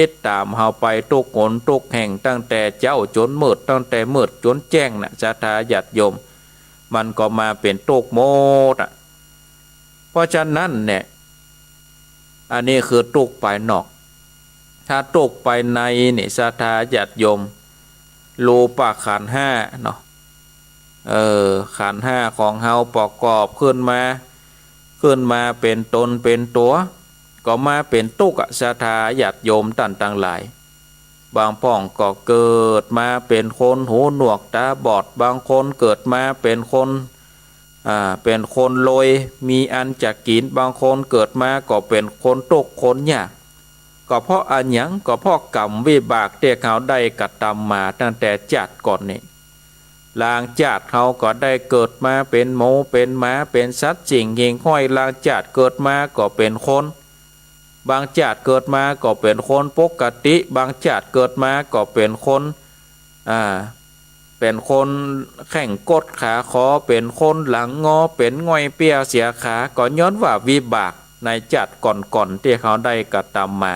ดต๋ามเฮาไปตุ๊กหนตุ๊กแห่ง ตั้งแต่เจ๊าจ๋นมืด ตั้งแต่มืดจ๋นแจ้งน่ะ ศรัทธาญาติโยม มันก็มาเป๋นตุ๊กข์หมดอะ เพราะฉะนั้นเนี่ย อันนี้คือตุ๊กข์ภายนอก ถ้าตุ๊กข์ภายในนี่ ศรัทธาญาติโยม รูปขันธ์ห้าเนาะ เออ ขันธ์ห้าของเฮาประกอบขึ้นมา ขึ้นมาเป๋นต๋นเป๋นตั๋ว ก็มาเป๋นตุ๊กข์อะ ศรัทธาญาติโยมต้านตังหลาย บางพ่องก็เกิดมาเป๋นคนหูหนวกต๋าบอด บางคนเกิดมาเป๋นคน อ่า เป๋นคนรวย มีอันจะกิ๋น บางคนเกิดมาก็เป๋นคนตุ๊กข์คนยาก ก็เพราะอะหยัง ก็เพราะกรรมวิบากตี้เฮาได้กระทำมาตั้งแต่จาติก่อนนี่ ลางจาติเฮาก็ได้เกิดมาเป๋นหมูเป๋นหมา เป๋นสัตว์สิ่งหิ่งห้อย ลางจาติเกิดมาก็เป๋นคน บางจาติเกิดมาก็เป๋นคนปกติ บางจาติเกิดมาก็เป๋นคน อ่า เป๋นคนแข้งคดขาขอ เป๋นคนหลังงอ เป๋นง่อยเปลี้ยเสียขา ก็ย้อนว่าวิบากในจาติก่อนๆ ตี้เฮาได้กระทำมา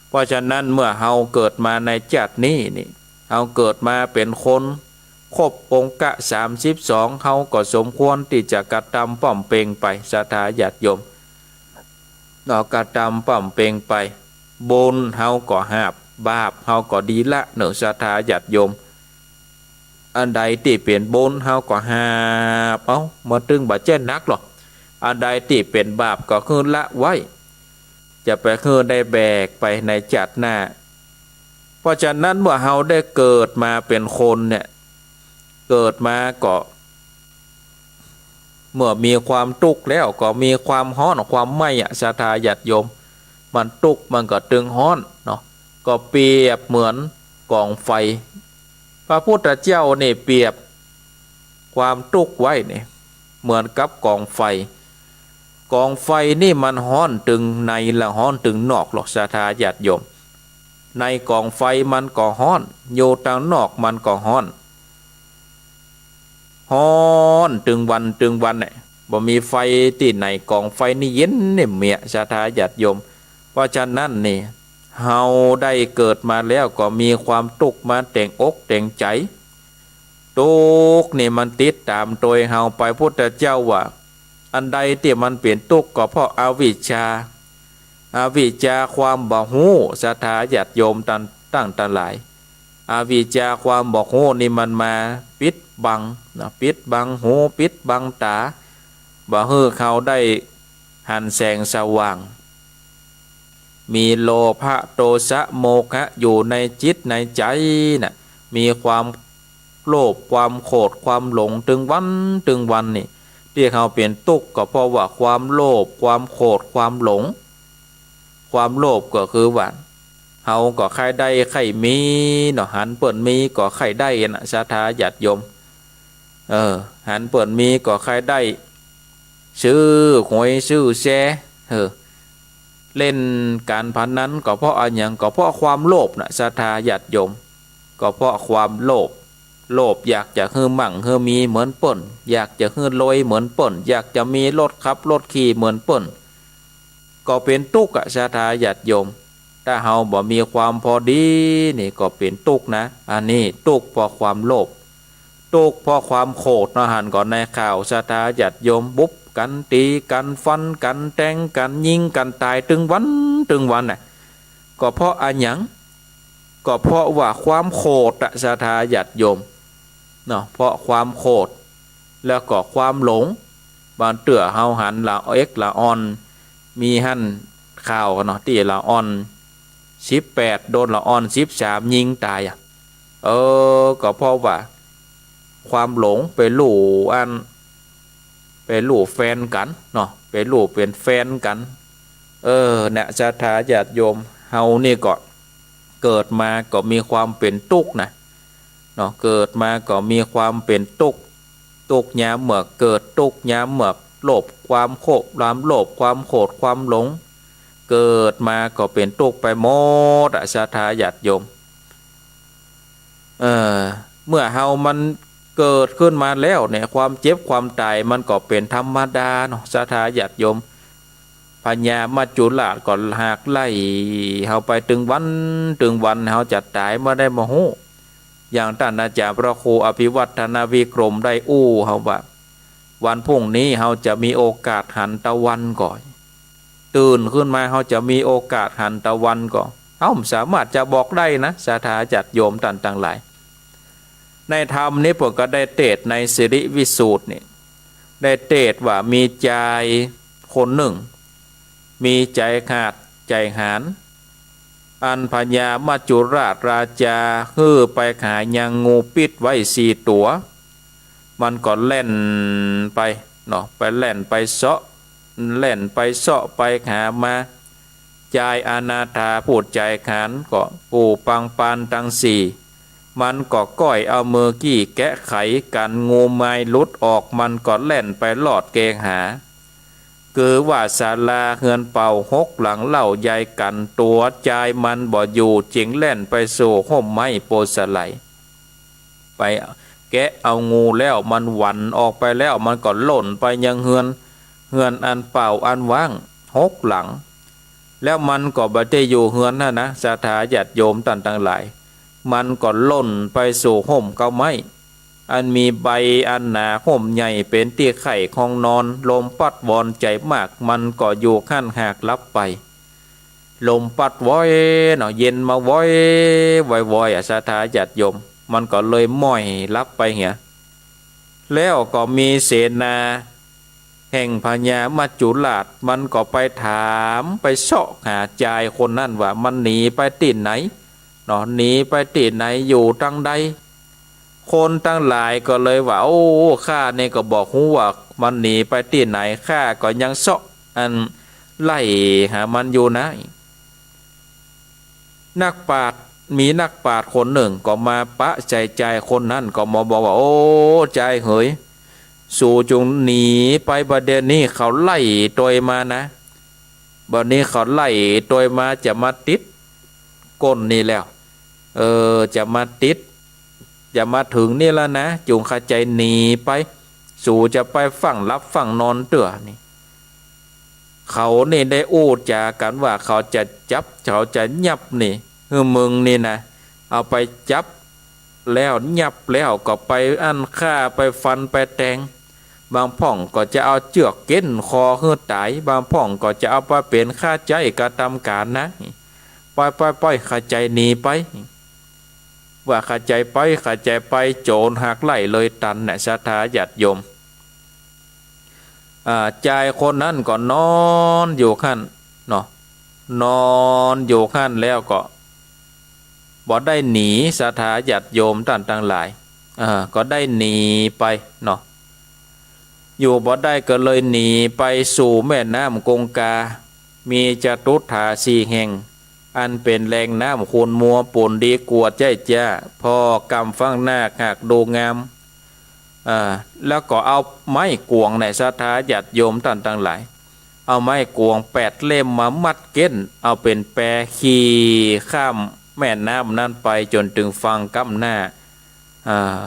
เพราะฉะนั้นเมื่อเฮาเกิดมาในจาตินี้นี่ เฮาเกิดมาเป๋นคนครบองค์กะสามสิบสอง เฮาก็สมควรตี้จะกระทำป้อมเปงไป ศรัทธาญาติโยม เฮากระทำป้อมเปงไป บุญเฮาก็หาบ บาปเฮาก็ดีละเนาะ ศรัทธาญาติโยม อันใดตี้เป๋นบุญเฮาก็หาบเอา มันตึงบ่ใจ้หนักหรอก อันใดตี้เป๋นบาปก็หื้อละไว้ จะไปหื้อได้แบกไปในจาติหน้า เพราะฉะนั้นเมื่อเฮาได้เกิดมาเป๋นคนเนี่ย เกิดมาก็ เมื่อมีความตุ๊กข์แล้วก็มีความฮ้อนความไหม้อะ ศรัทธาญาติโยม มันตุ๊กข์มันก็ตึงฮ้อนเนาะ ก็เปรียบเหมือนก๋องไฟ พระพุทธเจ้านี่เปรียบความตุ๊กข์ไว้นี่เหมือนกับก๋องไฟ ก๋องไฟนี่มันฮ้อนตึงในละฮ้อนตึงนอกหรอก ศรัทธาญาติโยม ในก๋องไฟมันก็ฮ้อน อยู่ตังนอกมันก็ฮ้อน ฮ้อนตึงวันตึงวันเนี่ย บ่มีไฟตี้ไหน ก๋องไฟนี่เย็นเนี่ยเมีย ศรัทธาญาติโยม เพราะฉะนั้นนี่ เฮาได้เกิดมาแล้วก็มีความตุ๊กข์มาแต่งอกแต่งใจ๋ ตุ๊กข์นี่มันติดต๋ามตวยเฮาไป พุทธเจ้าว่า อันใดตี้มันเป๋นตุ๊กข์ก็เพราะอวิชชา อวิชชาความบ่ฮู้ ศรัทธาญาติโยมต้านตังหลาย อวิชชาความบ่ฮู้นี่มันมาปิดบังนะ ปิดบังหู ปิดบังต๋า บ่หื้อเฮาได้หันแสงสว่าง มีโลภะ โทสะ โมหะ อยู่ในจิตในใจ๋น่ะ มีความโลภ ความโขด ความหลง ตึงวันตึงวันนี่ ตี้เฮาเป๋นตุ๊กข์ก็เพราะว่าความโลภ ความโขด ความหลง ความโลภก็คือว่า เฮาก็ใค่ได้ใค่มีเนาะ หันเปิ้นมีก็ใค่ได้น่ะ ศรัทธาญาติโยม เออ หันเปิ้นมีก็ใค่ได้ ซื้อหวยซื้อแชร์ เออ เล่นก๋านพนันก็เพราะอะหยัง ก็เพราะความโลภน่ะ ศรัทธาญาติโยม ก็เพราะความโลภ โลภอยากจะหื้อมั่งหื้อมีเหมือนเปิ้น อยากจะหื้อรวยเหมือนเปิ้น อยากจะมีรถขับรถขี่เหมือนเปิ้น ก็เป๋นตุ๊กข์อะ ศรัทธาญาติโยม ถ้าเฮาบ่มีความพอดีนี่ก็เป๋นตุ๊กข์นะ อันนี้ตุ๊กข์เพราะความโลภ ตุ๊กข์เพราะความโขดเนาะ หันก่อนในข่าว ศรัทธาญาติโยม บุบกั๋น ตี๋กั๋น ฟันกั๋น แตงกั๋น ยิงกั๋นต๋ายตึงวันตึงวันน่ะ ก็เพราะอะหยัง ก็เพราะว่าความโขดอะ ศรัทธาญาติโยม เนาะ เพราะความโขด แล้วก็ความหลง บางเตื้อเฮาหันละเอ็กละอ่อน มีหั้นข่าวเนาะ ตี้ละอ่อนสิบแปด โดนละอ่อนสิบสามยิงต๋ายอะ เออ ก็เพราะว่าความหลงไปหลู่อัน ไปหลู่แฟนกั๋นเนาะ ไปหลู่เป๋นแฟนกั๋น เออ เนี่ย ศรัทธาญาติโยม เฮานี่ก็เกิดมาก็มีความเป๋นตุ๊กข์นะ เนาะ เกิดมาก็มีความเป๋นตุ๊กข์ ตุ๊กข์ยามเมื่อเกิด ตุ๊กข์ยามเมื่อโลภ ความโลภ ความโลภ ความโกรธ ความหลง เกิดมาก็เป๋นตุ๊กข์ไปหมดอะ ศรัทธาญาติโยม เออ เมื่อเฮามันเกิดขึ้นมาแล้วเนี่ย ความเจ็บความต๋ายมันก็เป๋นธรรมดาเนาะ ศรัทธาญาติโยม พญามัจจุราชก็หากไล่เฮาไปตึงวัน ตึงวัน เฮาจะต๋ายเมื่อใดบ่ฮู้ อย่างต้านอาจ๋ารย์พระครูอภิวัฒนวิกรมได้อู้เฮาว่า วันพรุ่งนี้เฮาจะมีโอกาสหันตะวันก่อ ตื่นขึ้นมาเฮาจะมีโอกาสหันตะวันก่อ เฮาบ่สามารถจะบอกได้นะ ศรัทธาญาติโยมต้านตังหลาย ในธรรมนี้เปิ้นก็ได้เตสน์ในสิริวิสูตรนี่ ได้เตสน์ว่ามีจายคนนึ่ง มีใจ๋ขาดใจ๋หาญ อันพญามัจจุราชราจาหื้อไปหายังงูปิ๊ดไว้สี่ตั๋ว มันก็แล่นไปเนาะ ไปแล่นไปเซาะ แล่นไปเซาะไปหามา จายอนาถาผู้ใจ๋หาญก็ผู้ปางปานตังสี่ มันก็ก้อยเอามือกี้แกะไขกั๋น งูมายหลุดออก มันก็แล่นไปลอดเกหา คือว่าศาลาเฮือนเป่าหกหลังเล่าใหญ่กั๋น ตั๋วจายมันบ่อยู่ จึงแล่นไปสู่ฮ่มไม้โพธิ์สาลี ไปแกะเอางูแล้วมันหวันออกไปแล้ว มันก็ล่นไปยังเฮือน เฮือนอันเป่าอันว่างหกหลัง แล้วมันก็บ่ได้อยู่เฮือนหั้นนะ ศรัทธาญาติโยมต้านตังหลาย มันก็ล่นไปสู่ฮ่มเก๊าไม้ อันมีใบอันหนาฮ่มใหญ่เป๋นตี้ไข่ของนอน ลมปั๊ดวอนใจ๋มาก มันก็อยู่หั้นหากหลับไป ลมปั๊ดวอยเนาะ เย็นมาว้อย วอยๆ อะ ศรัทธาญาติโยม มันก็เลยม้อยหลับไปเหีย แล้วก็มีเสนาแห่งพญามัจจุราช มันก็ไปถามไปเซาะหาจายคนนั้นว่ามันหนีไปตี้ไหนเนาะ หนีไปตี้ไหน อยู่ตังใด คนตังหลายก็เลยว่า โอ้ ข้านี่ก็บ่ฮู้ว่ามันหนีไปตี้ไหน ข้าก็ยังเซาะอันไล่หามันอยู่นะ นักปราชญ์ มีนักปราชญ์คนนึ่งก็มาปะใจ๋จายคนนั้น ก็มาบอกว่า โอ้ จายเหย สูจุ่งหนีไป บ่าเดี่ยวนี้เขาไล่ตวยมานะ บ่านี้เขาไล่ตวยมา จะมาติดก้นนี่แล้ว เออ จะมาติด จะมาเถิงนี่แล้วนะ จุ่งขะใจ๋หนีไป สูจะไปฟั่งหลับฟั่งนอนเตื้อนี่ เขานี่ได้อู้จ๋ากั๋นว่าเขาจะจับ เขาจะยับนี่ หื้อมึงนี่นะ เอาไปจับแล้วยับแล้วก็ไปอั้นฆ่าไปฟันไปแตง บางพ่องก็จะเอาเจื้อกเก๋นคอหื้อต๋าย บางพ่องก็จะเอาไปเป๋นค่าใจ๊กระตำก๋านนะ ไปไปไป ขะใจ๋หนีไป ว่าขะใจ๋ไป ขะใจ๋ไป โจ๋รหากไล่เลยตันน่ะ ศรัทธาญาติโยม อ่า จายคนนั้นก็นอนอยู่หั้นเนาะ นอนอยู่หั้นแล้วก็บ่ได้หนี ศรัทธาญาติโยมต้านตังหลาย อ่า ก็ได้หนีไปเนาะ อยู่บ่ได้ก็เลยหนีไปสู่แม่น้ำคงคา มีจตุตถาสี่แห่ง อันเป๋นแหล่งน้ำขุ่นมัว ปูนดีกวาดใจ๊จ้า ผ่อก้ำฟั่งนาคหากดูงาม อ่า แล้วก็เอาไม้กวงใน ศรัทธาญาติโยมต้านตังหลาย เอาไม้กวงแปดเล่มมามัดเก๋น เอาเป๋นแปขี่ข้ามแม่น้ำนั้นไปจ๋นเถิงฝั่งก้ำหน้า อ่า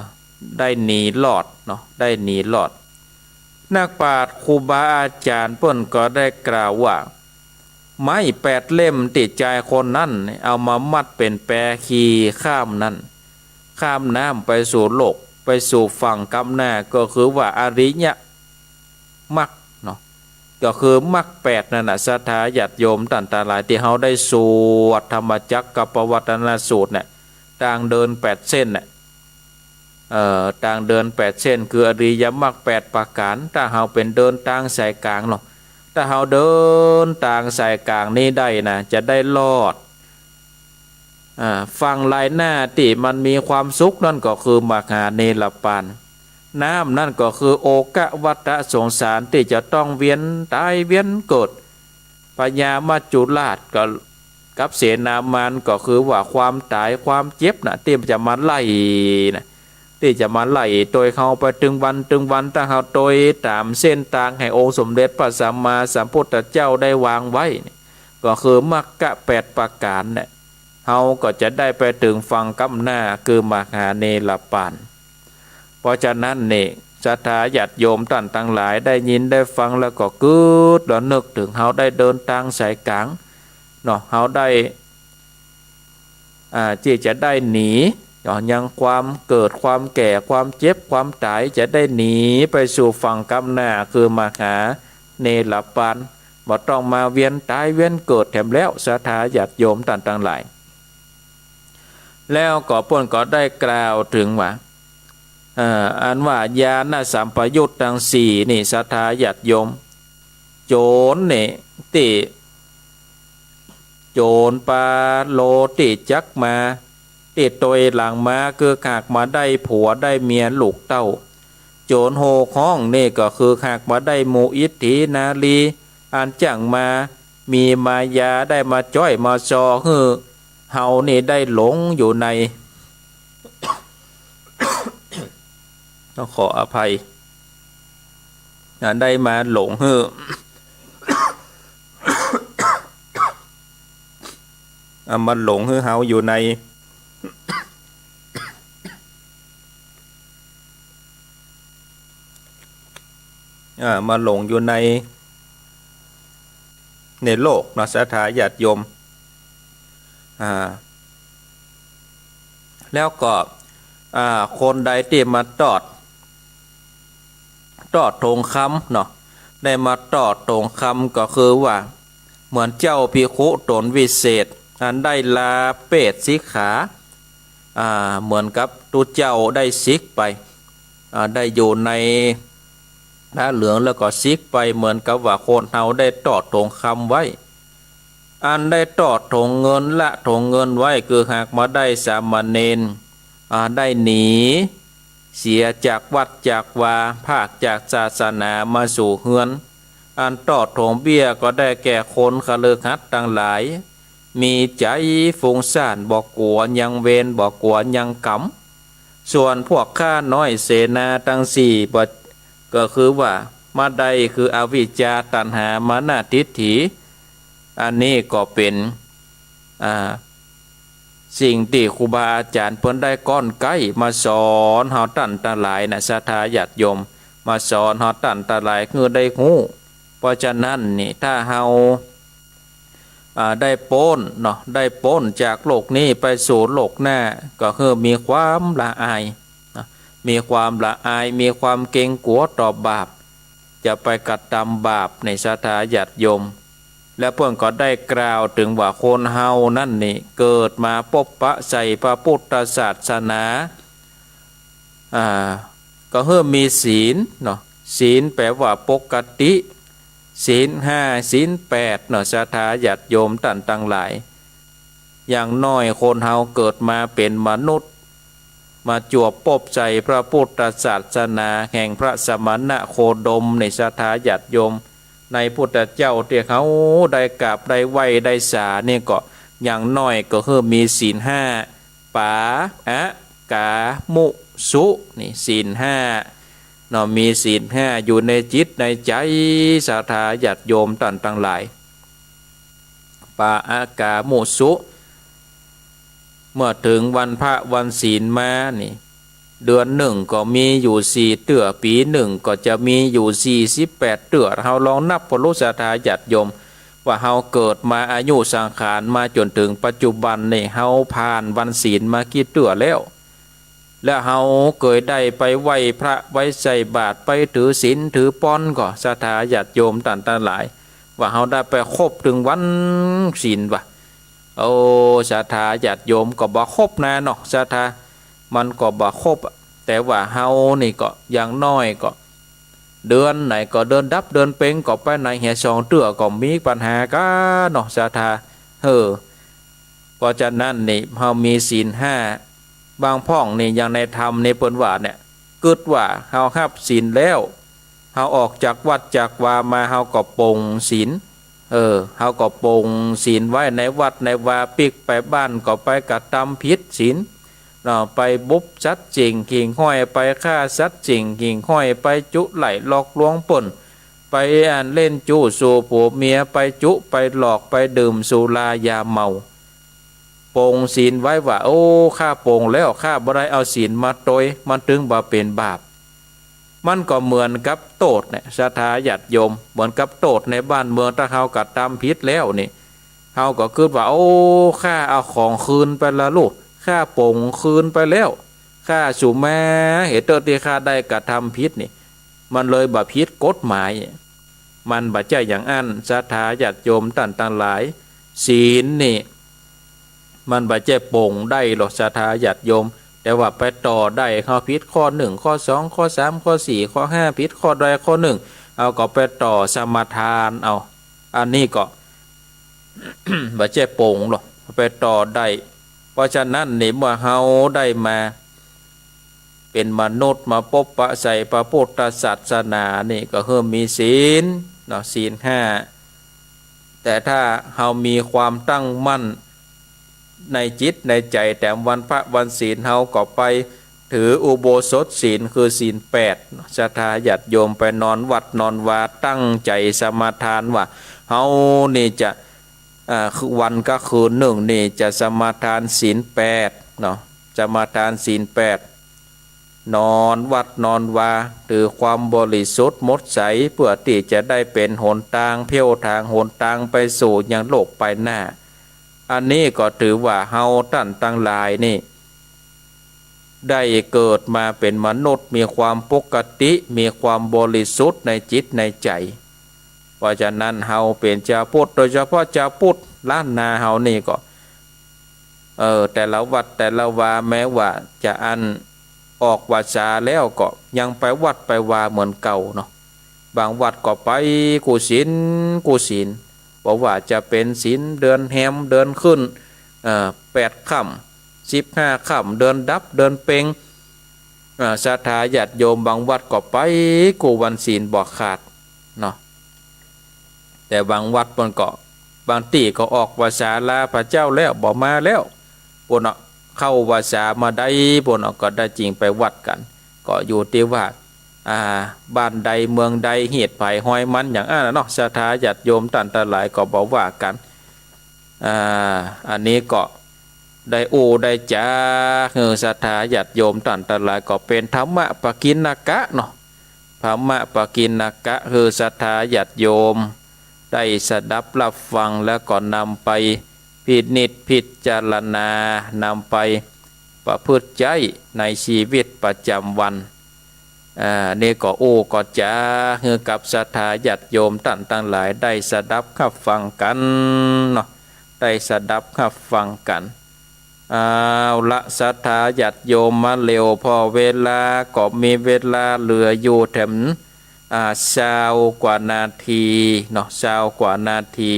ได้หนีรอดเนาะ ได้หนีรอด นักปราชญ์ครูบาอาจ๋ารย์เปิ้นก็ได้กล่าวว่า ไม้แปดเล่มตี้จายคนนั้นเอามามัดเป๋นแปขี่ข้ามนั้น ข้ามน้ำไปสู่โลก ไปสู่ฝั่งก้ำหน้า ก็คือว่าอริยมรรคเนาะ ก็คือมรรคแปดนั่นน่ะ ศรัทธาญาติโยมต้านตังหลาย ตี้เฮาได้สวดธรรมจักรกัปปวัตตนสูตรเนี่ย ตางเดินแปดเส้นเนี่ย เอ่อ ตางเดินแปดเส้น คืออริยมรรคแปดประก๋าน ถ้าเฮาเป๋นเดินตางสายก๋างเนาะ ถ้าเฮาเดินตางสายก๋างนี้ได้นะ จะได้รอด อ่า ฝั่งลายหน้าตี้มันมีความสุขนั่นก็คือมหาเนรปาน น้ำนั่นก็คือโอคะวัฏสงสารตี้จะต้องเวียนต๋ายเวียนเกิด พญามัจจุราชก็ กับเสนามารก็คือว่าความต๋ายความเจ็บน่ะ ตี้มันจะมาไล่น่ะ ตี้จะมาไล่ตวยเฮาไปตึงวันตึงวัน ถ้าเฮาตวยต๋ามเส้นตางแห่งองค์สมเด็จพระสัมมาสัมพุทธเจ้าได้วางไว้นี่ ก็คือมรรคแปดประก๋านเนี่ย เฮาก็จะได้ไปเถิงฝั่งก้ำหน้า คือมหาเนรปาน เพราะฉะนั้นนี่ ศรัทธาญาติโยมต้านตังหลายได้ยินได้ฟังแล้วก็กึ๊ดระนึกเถิงเฮาได้เดินตางสายก๋างเนาะ เฮาได้ อ่า ตี้จะได้หนีเนาะ ยังความเกิดความแก่ความเจ็บความต๋าย จะได้หนีไปสู่ฝั่งก้ำหน้า คือมหาเนรปาน บ่ต้องมาเวียนต๋ายเวียนเกิดแถมแล้ว ศรัทธาญาติโยมต้านตังหลาย แล้วก็เปิ้นก็ได้กล่าวเถิงว่า เอ่อ อันว่าญาณสัมปยุตตังสี่นี่ ศรัทธาญาติโยม โจ๋รนี่ตี้ โจ๋รปาโลตี้จักมา ตี้ตวยหลังมา คือหากมาได้ผัวได้เมียลูกเต้า โจ๋รโห่ฮ้องนี่ก็คือหากมาได้หมู่อิทธินารี อันจ้างมา มีมายาได้มาจ้อยมาซอหื้อเฮานี่ได้หลงอยู่ใน ต้องขออภัย อ่า ได้มาหลงหื้อ อ่า มาหลงหื้อเฮาอยู่ใน อ่า มาหลงอยู่ใน ในโลกเนาะ ศรัทธาญาติโยม อ่า แล้วก็ อ่า คนใดตี้มาตอด ตอดทองคำเนาะ ได้มาตอดทองคำก็คือว่า เหมือนเจ้าภิกขุต๋นวิเศษ อันได้ลาเพศสิกขา อ่า เหมือนกับตุ๊เจ้าได้สิกไป อ่า ได้อยู่ในผ้าเหลืองแล้วก็สิกไป เหมือนกับว่าคนเฮาได้ตอดทองคำไว้ อันได้ตอดทองเงินละทองเงินไว้ คือหากมาได้สามเณร อ่า ได้หนี เสียจากวัดจากวา พรากจากศาสนามาสู่เฮือน อันตอดทองเบี้ยก็ได้แก่คนคฤหัสถ์ตังหลาย มีใจ๋ฟุ้งซ่าน บ่กั๋วยังเวร บ่กั๋วยังก๋รรม ส่วนพวกข้าน้อยเสนาตังสี่บ่ ก็คือว่ามาได้คืออวิชชา ตัณหา มานะ ทิฏฐิ อันนี้ก็เป๋น อ่า สิ่งตี้ครูบาอาจ๋ารย์เปิ้นได้ก้อนไก๊มาสอนเฮาต้านตังหลายนะ ศรัทธาญาติโยม มาสอนเฮาต้านตังหลายหื้อได้ฮู้ เพราะฉะนั้นนี่ ถ้าเฮา อ่า ได้ป๊นเนาะ ได้ป๊นจากโลกนี้ไปสู่โลกหน้า ก็หื้อมีความละอายนะ มีความละอาย มีความเกรงกั๋วต่อบาป จะไปกระตำบาปใน ศรัทธาญาติโยม และเปิ้นก็ได้กล่าวเถิงว่าคนเฮานั้นนี่ เกิดมาปบปะใส่พระพุทธศาสนา อ่า ก็หื้อมีศีลเนาะ ศีลแปลว่าปกติ ศีลห้า ศีลแปดเนาะ ศรัทธาญาติโยมต้านตังหลาย อย่างน้อยคนเฮาเกิดมาเป๋นมนุษย์ มาจวบปบใส่พระพุทธศาสนาแห่งพระสมณโคดมใน ศรัทธาญาติโยม ในพุทธเจ้าตี้เฮาได้กราบได้ไหว้ได้สานี่ก็ อย่างน้อยก็หื้อมีศีลห้า ปา อะ กา มุ สุ นี่ศีลห้าเนาะ มีศีลห้าอยู่ในจิตในใจ๋ ศรัทธาญาติโยมต้านตังหลาย ปา อะ กา มุ สุ เมื่อเถิงวันพระวันศีลมานี่ เดือนนึ่งก็มีอยู่สี่เตื้อ ปี๋นึ่งก็จะมีอยู่สี่สิบแปดเตื้อ เฮาลองนับเป๋าลูก ศรัทธาญาติโยม ว่าเฮาเกิดมาอายุสังขารมาจ๋นเถิงปัจจุบันนี่ เฮาผ่านวันศีลมากี่เตื้อแล้ว และเฮาเกยได้ไปไหว้พระ ไปใส่บาตร ไปถือศีลถือปอนก็ ศรัทธาญาติโยมต้านตังหลาย ว่าเฮาได้ไปครบเถิงวันศีลบ่ โอ้ ศรัทธาญาติโยม ก็บ่ครบนาเนาะ ศรัทธา มันก็บ่ครบ แ แต่ว่าเฮานี่ก็อย่างน้อยก็ เดือนไหนก็เดือนดับเดือนเป็งก็ไปไหนเหียสองเตื้อก็มีปัญหากั๋นเนาะ ศรัทธา เออ เพราะฉะนั้นนี่ เฮามีศีลห้า บางพ่องนี่ อย่างในธรรมนี่เปิ้นว่าเนี่ย กึ๊ดว่าเฮาฮับศีลแล้ว เฮาออกจากวัดจากวามา เฮาก็ปลงศีล เออ เฮาก็ปลงศีลไว้ในวัดในวา ปิ๊กไปบ้านก็ไปกระตำผิดศีล เนาะ ไปบุบสัตว์สิ่งหิ่งห้อย ไปฆ่าสัตว์สิ่งหิ่งห้อย ไปจุไล่หลอกลวงเปิ้น ไปอันเล่นจู้สู่ผัวเมีย ไปจุไปหลอก ไปดื่มสุรายาเมา ปลงศีลไว้ว่า โอ้ ข้าปลงแล้ว ข้าบ่ได้เอาศีลมาตวย มันตึงบ่เป๋นบาป มันก็เหมือนกับโต้ษเนี่ย ศรัทธาญาติโยม เหมือนกับโต้ษในบ้านเมือง ถ้าเฮากระตำผิดแล้วนี่ เฮาก็กึ๊ดว่า โอ้ ข้าเอาของคืนไปละลูก ข้าปลงคืนไปแล้ว ข้าสุมา เหตุตี้ข้าได้กระตำผิดนี่ มันเลยบ่ผิดกฎหมาย มันบ่ใจ้อย่างอั้น ศรัทธาญาติโยมต้านตังหลาย ศีลนี่ มันบ่ใจ้ปลงได้หรอก ศรัทธาญาติโยม แต่ว่าไปต่อได้ เฮาผิดข้อนึ่ง ข้อสอง ข้อสาม ข้อสี่ ข้อห้า ผิดข้อใดข้อนึ่ง เฮาก็ไปต่อสมาทานเอา อันนี้ก็ บ่ใจ้ปลงหรอก ไปต่อได้ เพราะฉะนั้นนี่ เมื่อเฮาได้มา เป๋นมนุษย์มาปบปะใส่พระพุทธศาสนานี่ ก็หื้อมีศีลเนาะ ศีลห้า แต่ถ้าเฮามีความตั้งมั่นในจิตในใจ๋ แถมวันพระวันศีลเฮาก็ไปถืออุโบสถศีล คือศีลแปดเนาะ ศรัทธาญาติโยม ไปนอนวัดนอนวา ตั้งใจ๋สมาทานว่า เฮานี่จะ อ่า คือวันกับคืนนึ่งนี่จะสมาทานศีลแปดเนาะ สมาทานศีลแปด นอนวัดนอนวา ถือความบริสุทธิ์หมดใส เพื่อตี้จะได้เป๋นหนตาง เผ้าตาง หนตางไปสู่ยังโลกไปหน้า อันนี้ก็ถือว่าเฮาต้านตังหลายนี่ ได้เกิดมาเป๋นมนุษย์ มีความปกติ มีความบริสุทธิ์ในจิตในใจ๋ เพราะฉะนั้นเฮาเป๋นจาวพุทธ โดยเฉพาะจาวพุทธล้านนาเฮานี่ก็ เออ แต่ละวัดแต่ละวา แม้ว่าจะอันออกพรรษาแล้วก็ยังไปวัดไปวาเหมือนเก่าเนาะ บางวัดก็ไปกู้ศีลกู้ศีล บ่ว่าจะเป๋นศีลเดือนแฮมเดือนขึ้น เอ่อ แปดค่ำ สิบห้าค่ำ เดือนดับเดือนเป็ง อ่า ศรัทธาญาติโยมบางวัดก็ไปกู้วันศีลบ่ขาดเนาะ แต่บางวัดเปิ้นก็ บางตี้ก็ออกพรรษาลาพระเจ้าแล้ว บ่มาแล้ว ปู้นเนาะ เข้าพรรษามาได้ ปู้นเนาะ ก็ได้จึงไปวัดกั๋น ก็อยู่ตี้ว่า อ่า บ้านใดเมืองใด ฮีตไผฮอยมัน อย่างอั้นน่ะเนาะ ศรัทธาญาติโยมต้านตังหลายก็บ่ว่ากั๋น อ่า อันนี้ก็ ได้อู้ได้จ๋า หื้อศรัทธาญาติโยมต้านตังหลาย ก็เป๋นธรรมปกิณกะเนาะ ธรรมปกิณกะ หื้อศรัทธาญาติโยม ได้สดับรับฟัง แล้วก็นำไปพินิจพิจารณา นำไปประพฤติใจ๊ในชีวิตประจ๋ำวัน อ่า นี่ก็อู้ก็จ๋า หื้อกับศรัทธาญาติโยมต้านตังหลาย ได้สดับฮับฟังกั๋นเนาะ ได้สดับฮับฟังกั๋น เอาละ ศรัทธาญาติโยมมาเร็ว เพราะเวลาก็มีเวลาเหลืออยู่แถม อ่า ซาวกว่านาทีเนาะ ซาวกว่านาที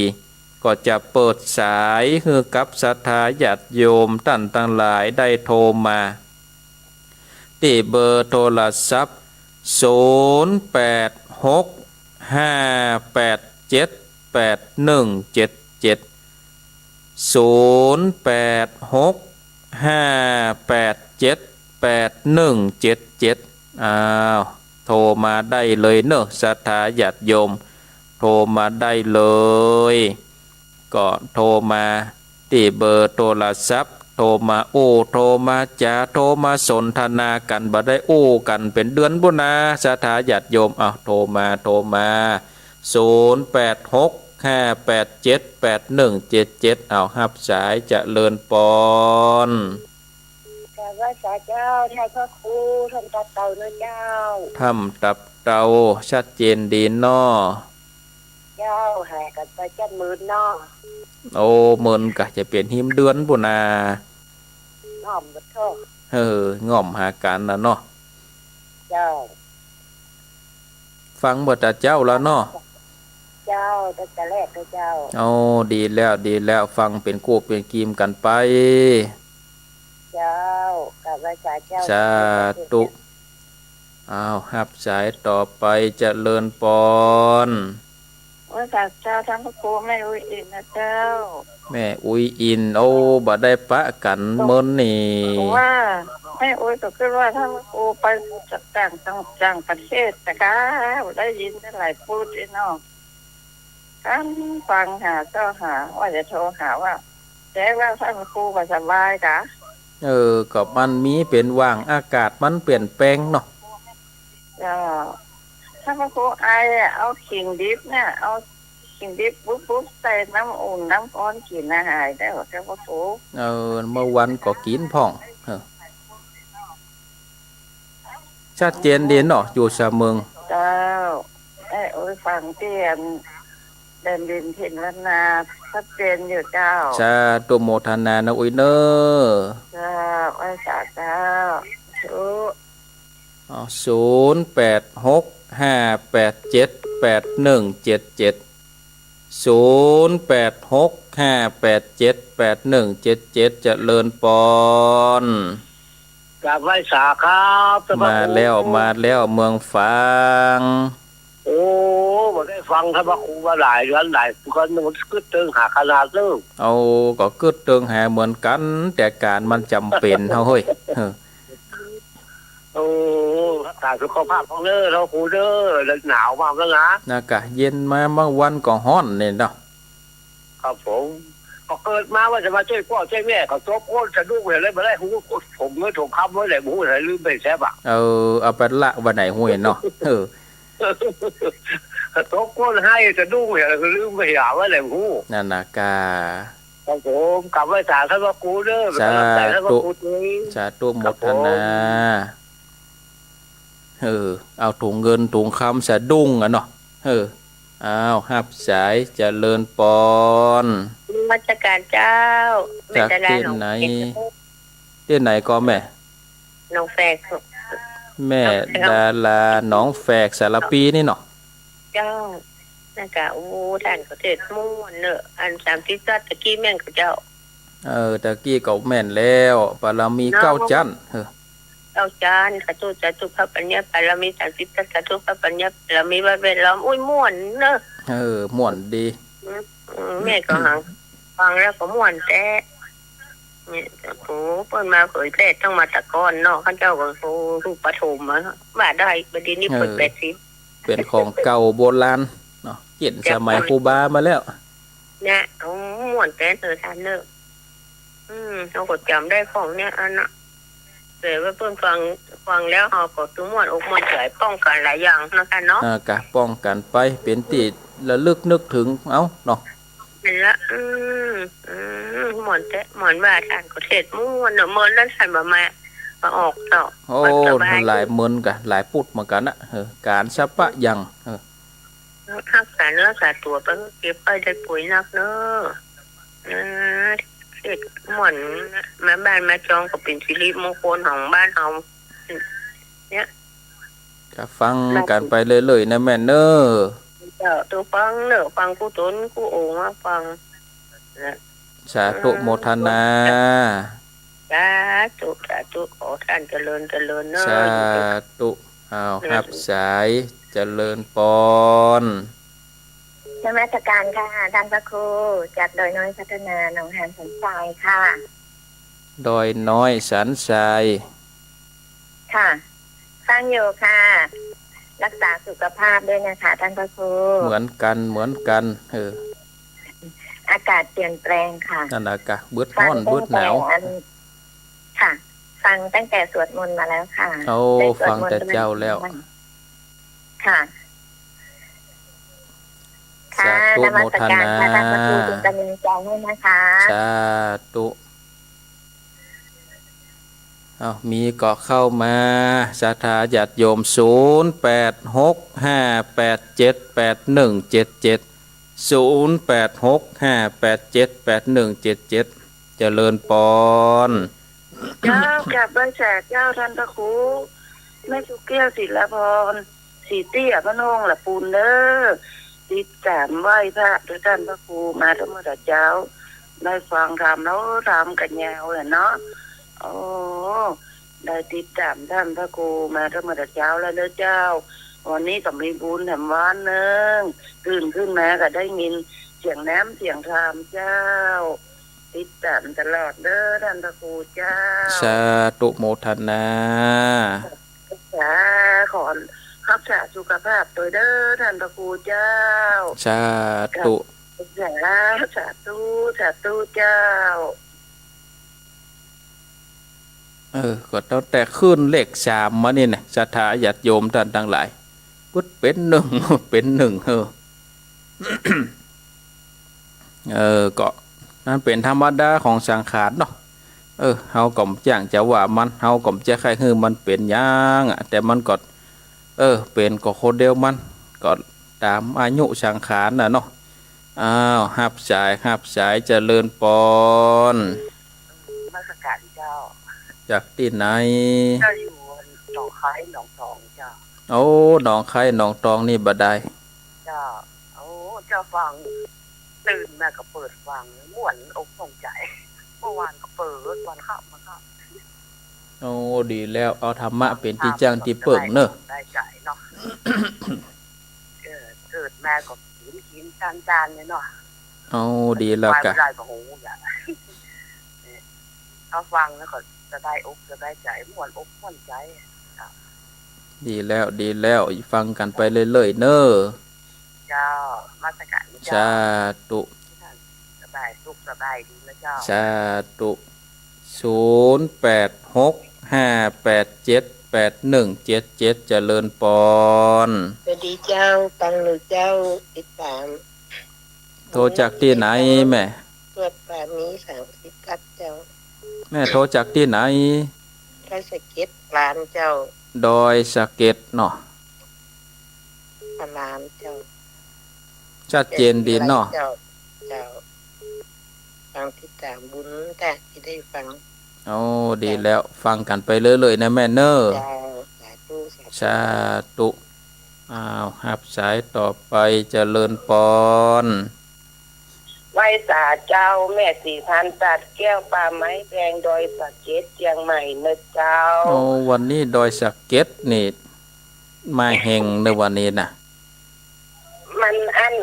ก็จะเปิดสายหื้อกับศรัทธาญาติโยมต้านตังหลายได้โทรมา ตี้เบอร์โทรศัพท์ ศูนย์แปดหก ห้าแปดเจ็ด แปดหนึ่งเจ็ดเจ็ด ศูนย์แปดหก ห้าแปดเจ็ด แปดหนึ่งเจ็ดเจ็ด อ้าว โทรมาได้เลยเนาะ ศรัทธาญาติโยม โทรมาได้เลย ก็โทรมาตี้เบอร์โทรศัพท์ โทรมาอู้ โทรมาจ๋า โทรมาสนทนากั๋น บ่ได้อู้กั๋นเป๋นเดือนปู้นนา ศรัทธาญาติโยม อ้าว โทรมา โทรมา ศูนย์แปดหก ห้าแปดเจ็ด แปดหนึ่งเจ็ดเจ็ด อ้าว ฮับสาย เจริญปอน กราบไหว้สาเจ้า ไหว้พระครู ถ้ำตับเต่าเนาะเจ้า ถ้ำตับเต่า ชัดเจนดีเนาะ เจ้า แห่กั๋นไปจั๊ดเมินเนาะ โอ้ เมินกะจะเป๋นฮิมเดือนปู้นนา ง่อมบ่เถาะ เออ ง่อมหากั๋นน่ะเนาะ เจ้า ฟังบ่ตะเจ๊าแล้วเนาะ เจ้า ตะ ตะแลด เจ้า โอ้ ดีแล้ว ดีแล้ว ฟังเป๋นกู้เป๋นกีมกั๋นไป เจ้า กราบไหว้สาเจ้า สาธุ อ้าว ฮับสายต่อไป เจริญปอน ไหว้สาเจ้าต้านพระครู แม่อุ๊ยอินนะเจ้า แม่อุ๊ยอิน โอ้ บ่ได้ปะกั๋นเมินนี่ ว่าแม่อุ๊ยก็กึ๊ดว่าต้านพระครูไปจากต่าง ต่าง ต่างประเทศนะก้า ได้ยินได้หลายพูดไอ้น้อง กั๋นฟังหาเจ้าหา ว่าจะโทรหาว่า แจ้งว่าต้านพระครูบ่สบายก้า เออ ก็มันมีเป๋นว่าง อากาศมันเปลี่ยนแปลงเนาะ เจ้า ต้านพระครูไออะ เอาขิงดิบเนี่ย เอาขิงดิบปุ๊บๆ ใส่น้ำอุ่นน้ำฮ้อนกิ๋นน่ะหายได้บ่เจ้าพระครู เออ เมื่อวันก็กิ๋นพ่อง เออ ชัดเจนดีเนาะ อยู่สะเมิง เจ้า แม่อุ๊ยฟังตี้อันแดนดินถิ่นล้านนา ชัดเจนอยู่เจ้า สาธุโมทนานะอุ๊ยเนอะ เจ้า ไหว้สาเจ้า สาธุ อ๋อ ศูนย์แปดหกห้าแปดเจ็ดแปดหนึ่งเจ็ดเจ็ด ศูนย์แปดหกห้าแปดเจ็ดแปดหนึ่งเจ็ดเจ็ด เจริญปอน กราบไหว้สาครับ ต้านพระครู มาแล้ว มาแล้ว เมืองฝาง โอ้ บ่ได้ฟังต้านพระครูมาหลายเดือนหลาย ก็นึกกึ๊ดเติงหาขนาดเน้อ เอา ก็กึ๊ดเติงหาเหมือนกั๋น แต่ก๋านมันจ๋ำเป๋นเฮาเฮ้ย เออ โอ้ รักษาสุขภาพพ่องเน้อ ต้านพระครูเน้อ หนาวมากแล้วนะ นะก้า เย็นมาบางวันก็ฮ้อนนี่เนาะ ครับผม ก็เกิดมาว่าจะมาจ้วยป้อจ้วยแม่ ก็ตกโกลนสะดุ้งเหีย เลยบ่ได้ฮู้ ถงเงินถงคำไว้แหละ บ่ฮู้ไผลืมไปแซะบ่ะ เออ เอาไปละไว้ไหนฮู้เนาะ เออ ตกโกลนไห้สะดุ้งเหีย ลืมไปหาไว้แหละ บ่ฮู้ นั่นนะก้า ครับผม กราบไหว้สาต้านพระครูเน้อ เป๋นก๋ำลังใจ๋ต้านพระครูตวย สาธุ สาธุโมทนา ครับผม เออ เอาถงเงินถงคำสะดุ้งอะเนาะ เออ อ้าว ฮับสาย เจริญปอน นมัสก๋านเจ้า จากตี้ไหน ตี้ไหนก็แม่ หนองแฝก แม่ หนองแฝก ดาราหนองแฝกสารภีนี่เนาะ เจ้า นั่นก้า โอ้ ต้านก็เทศน์ม่วนเนอะ อันสามสิบตั๊ดตะกี้แม่นก่อเจ้า เออ ตะกี้ก็แม่นแล้ว บารมีเก้าจั๊น เออ เก้าจั๊น สาธุ สาธุ พระปัญญาบารมีสามสิบตั๊ด สาธุ พระปัญญาบารมีวัดแวดล้อม อุ้ย ม่วนเนอะ เออ ม่วนดี อืม อืม แม่ก็หัง ฟังแล้วก็ม่วนแต๊ เนี่ย โอ้ เปิ้นมาเผยแพร่ตั้งมาแต่ก่อนเนาะ เขาเจ้าก็ โอ้ ลูกประถมอะ ว่าได้ บ่าดนี้เปิ้น เออ แปดสิบ เป๋นของเก่าโบราณเนาะ เป๋นสมัยครูบามาแล้ว เนี่ย โอ้ ม่วนแต๊เนอะต้านเนอะ อืม เฮาก็จ๋ำได้ของเนี่ย อันน่ะ แต่ว่าเปิ้นฟัง ฟังแล้วเฮาก็ต้องม่วนอกม่วนใจ๋ ป้องกั๋นหลายอย่างเนาะต้านเนาะ อ่า ก้า ป้องกั๋นไป เป๋นตี้ระลึกนึกเถิง เอ้า เนาะ นั่นละ อืม อืม ม่วนแต๊ ม่วนว่าต้านก็เทศน์ม่วนเนาะ เมินแล้วต้านบ่มา มาออกเนาะ โอ้ บ่สบาย หลายเมินก้า หลายปุดเหมือนกั๋นนะ เออ ก๋านสะปะยัง เออ ฮักษาเนื้อรักษาตั๋วไป เจ็บไข้ได้ป่วยหนักเนอะ เออ เทศน์ม่วน มาบ้านมาจองก็เป๋นสิริมงคลของบ้านเฮา เนี่ย ก็ฟังกั๋นไปเรื่อยๆ นะแม่เนอะ เจ้า ต้องฟังเนอะ ฟังกู้ต๋นกู้องค์มาฟัง นะ สาธุโมทนา สาธุ สาธุ ขอต้านเจริญ เจริญเนอะ สาธุ อ้าว ฮับสาย เจริญปอน นมัสก๋านค่ะ ต้านพระครู จากดอยน้อยพัฒนา หนองหานสันทรายค่ะ ดอยน้อยสันทราย ค่ะ ฟังอยู่ค่ะ รักษาสุขภาพด้วยนะคะ ต้านพระครู เหมือนกั๋น เหมือนกั๋น เออ อากาศเปลี่ยนแปลงค่ะ นั่นน่ะก้า บึดฮ้อน ฟังตั้งแต่ บึดหนาว อัน ค่ะ ฟังตั้งแต่สวดมนต์มาแล้วค่ะ โอ้ ได้สวดมนต์ ฟังแต่เจ๊าแล้ว ค่ะ ค่ะ สาธุ นมัสก๋านค่ะ โมทนา ต้านพระครู เป๋นก๋ำลังใจ๋ให้นะคะ สาธุ เอ้า มีก็เข้ามา ศรัทธาญาติโยม ศูนย์แปดหกห้าแปดเจ็ดแปดหนึ่งเจ็ดเจ็ด ศูนย์แปดหกห้าแปดเจ็ดแปดหนึ่งเจ็ดเจ็ด เจริญปอน เจ้า กราบไหว้สาเจ้าต้านพระครู แม่สุแก้ว ศิลาภรณ์ ศรีเตี้ย บ้านโฮ่งละปูนเน่อ ติดต๋ามไหว้พระตวยต้านพระครูมาตะเมื่อตะเจ๊า ได้ฟังธรรมแล้วธรรมกั๋นยาวเลยเนาะ โอ้ ได้ติดต๋ามต้านพระครูมาตะเมื่อตะเจ๊าแล้วเน่อเจ้า วันนี้ก็มีบุญแถมวันนึ่ง ตื่นขึ้นมาก็ได้ยินเสียงน้ำเสียงธรรมเจ้า ติดต๋ามตลอดเน่อต้านพระครูเจ้า สาธุโมทนา สา ขอฮักษาสุขภาพตวยเน่อต้านพระครูเจ้า สาธุ สา สาธุ สาธุเจ้า เออ ก็ตั้งแต่ขึ้นเลขสามมานี่นะ ศรัทธาญาติโยมต้านตังหลาย ปุ๊ดเป๋นนึ่ง เป๋นนึ่ง เออ เออ ก็นั้นเป๋นธรรมดาของสังขารเนาะ เออ เฮาก็บ่จ้างจะว่ามัน เฮาก็บ่ใจ้ใค่หื้อมันเป๋นหยังอะ แต่มันก็ เออ เป๋นก็คนเดียวมัน ก็ต๋ามอายุสังขารน่ะเนาะ อ้าว ฮับสาย ฮับสาย เจริญปอน นมัสก๋านเจ้า จากตี้ไหน เจ้าอยู่หนองคายหนองตองเจ้า โอ้ หนองคายหนองตองนี่บ่ดาย เจ้า โอ้ เจ้าฟัง ตื่นมาก็เปิดฟัง ม่วนอกม่วนใจ๋ เมื่อวานก็เปิด วันค่ำมาก็ โอ้ ดีแล้ว เอาธรรมะเป๋นตี้จั้งตี้เปิ้งเน่อ ได้ใจ๋เนาะ เออ เกิดมาก็กิ๋นกิ๋นจานๆ เนี่ยเนาะ โอ้ ดีแล้วกะ ได้ก็โห อย่า เออ เอาฟังแล้วก็สบายอกสบายใจ๋ ม่วนอกม่วนใจ๋ ค่ะ ดีแล้ว ดีแล้ว ฟังกั๋นไปเรื่อยๆ เน่อ เจ้า นมัสก๋านเจ้า สาธุ สบายสุขสบายดีนะเจ้า สาธุ ศูนย์แปดหก ห้าแปดเจ็ด แปดหนึ่งเจ็ดเจ็ด เจริญปอน สวัสดีเจ้า ฟังอยู่เจ้า ติดต๋าม โทรจากตี้ไหนแม่ สวดบารมีสามสิบทัศเจ้า แม่โทรจากตี้ไหน ดอยสะเก็ด บาดาลเจ้า ดอยสะเก็ดเนาะ บาดาลเจ้า ชัดเจนดีเนาะ เจ้า เจ้า ฟังติดต๋ามบุญจ้ะ ตี้ได้ฟัง โอ้ ดีแล้ว ฟังกั๋นไปเรื่อยๆ นะแม่เน่อ เจ้า สาธุ สาธุ สาธุ อ้าว ฮับสายต่อไป เจริญปอน ไหว้สาเจ้า แม่ศรีพันธุ์ ตัดแก้ว ป่าไม้แดง ดอยสะเก็ด เจียงใหม่เน่อเจ้า โอ้ วันนี้ดอยสะเก็ดนี่ มาแฮงเน่อวันนี้นะ มันอั้น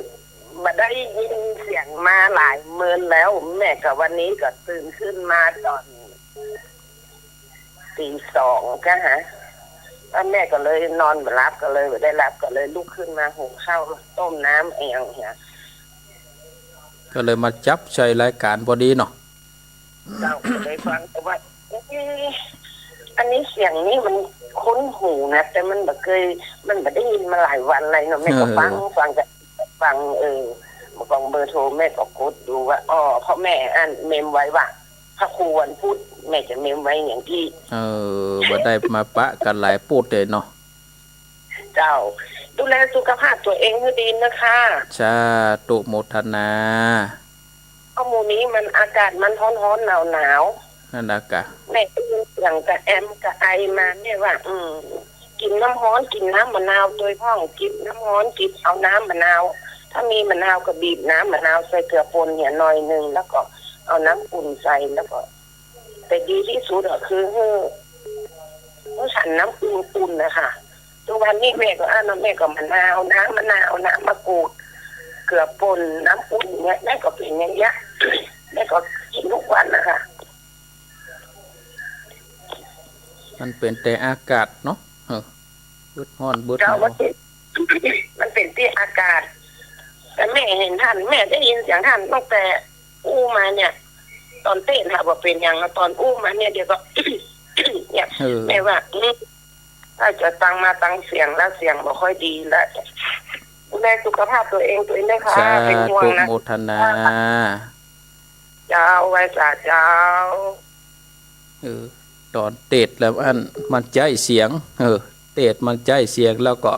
บ่ได้ยินเสียงมาหลายเมินแล้ว แม่ก็วันนี้ก็ตื่นขึ้นมาต๋อน ตีสองกะฮะ แล้วแม่ก็เลยนอนบ่หลับ ก็เลยบ่ได้หลับ ก็เลยลุกขึ้นมาหุงข้าวต้มน้ำเองเนี่ย ก็เลยมาจับใส่รายก๋านพอดีเนาะ เจ้า ก็เลยฟัง แต่ว่า เอ๊ะ อันนี้เสียงนี้มันคุ้นหูนะ แต่มันบ่เกย มันบ่ได้ยินมาหลายวันเลยเนาะ แม่ก็ฟัง เออ ฟังกะ ฟัง เออ เมื่อก่อนเบอร์โทรแม่ก็กดดูว่า อ้อ เพราะแม่อั้นเมมไว้ว่า พระครูวันพุธ แม่จะเมมไว้อย่างอี้ เออ บ่ได้มาปะกั๋นหลายปุ๊ดเลยเนาะ เจ้า ดูแลสุขภาพตั๋วเองหื้อดีนะคะ สาธุโมทนา ก็หมู่นี้มันอากาศมันฮ้อนๆ หนาวๆ นั่นนะกะ แม่ได้ยินเสียงกะแอมกะไอมา แม่ว่า อืม กิ๋นน้ำฮ้อน กิ๋นน้ำมะนาวตวยพ่อง กิ๋นน้ำฮ้อน กิ๋น เอาน้ำมะนาว ถ้ามีมะนาวก็บีบน้ำมะนาวใส่เกลือป่นเนี่ยหน่อยนึ่ง แล้วก็เอาน้ำอุ่นใส่ แล้วก็ แต่ดีตี้สุดอะคือหื้อ หื้อฉันน้ำอุ่นๆ นะคะ ทุกวันนี้แม่ก็ อ้าว แม่ก็มะนาว น้ำมะนาว น้ำมะกรูด เกลือป่น น้ำอุ่นเนี่ย แม่ก็เป๋นอย่างเงี้ย แม่ก็กิ๋นทุกวันนะคะ มันเป๋นแต่อากาศเนาะ เออ บึดฮ้อน บึดหนาว เจ้า มันเป๋น มันเป๋นตี้อากาศ แต่แม่เห็นต้าน แม่ได้ยินเสียงต้านตั้งแต่อู้มาเนี่ย ต๋อนเต๊ะหาบ่เป๋นหยัง ต๋อนอู้มาเนี่ย เดี๋ยวก็ เนี่ย เออ แม่ว่า อืม ถ้าจะฟังมาฟังเสียงแล้ว เสียงบ่ค่อยดีแล้ว ดูแลสุขภาพตั๋วเอง ตั๋วเองด้วยค่ะ สาธุ เป๋นห่วงนะ โมทนา เจ้า ไหว้สาเจ้า เออ ต๋อนเตสน์แล้วอั้น มันใจ๊เสียง เออ เตสน์มันใจ๊เสียงแล้วก็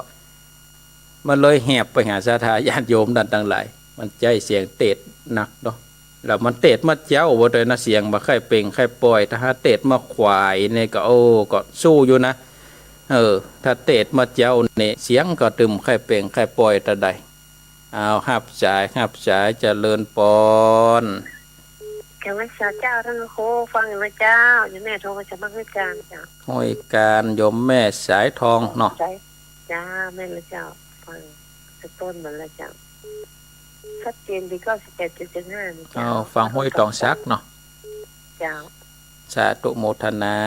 มันเลยแหบไปหาศรัทธาญาติโยมต้านตังหลาย มันใจ๊เสียงเตสน์หนักเนาะ แล้วมันเตสน์มาเจ๊าบ่ตวยนะ เสียงบ่ใค่เปล่งใค่ป่อย ถ้าหากเตสน์มาขวายนี่ก็ โอ้ ก็สู้อยู่นะ เออ ถ้าเตศน์เมื่อเจ๊านี่ เสียงก็ตึงใค่เปล่งใค่ป่อยตะใด เอา ฮับสาย ฮับสาย เจริญปอน กราบไหว้สาเจ้าต้านพระครู ฟังอยู่นะเจ้า โยมแม่โทรมาจากบ้านห้วยจานเจ้า ห้วยจาน โยมแม่สายทองเนาะ ใช่ เจ้า แม่นแล้วเจ้า ฟังแต่ต้นมาแล้วเจ้า ชัดเจนดี เก้าสิบแปดจุดเจ็ดห้า นะเจ้า เอา ฟังห้วยตองสักเนาะ เจ้า สาธุโมทนา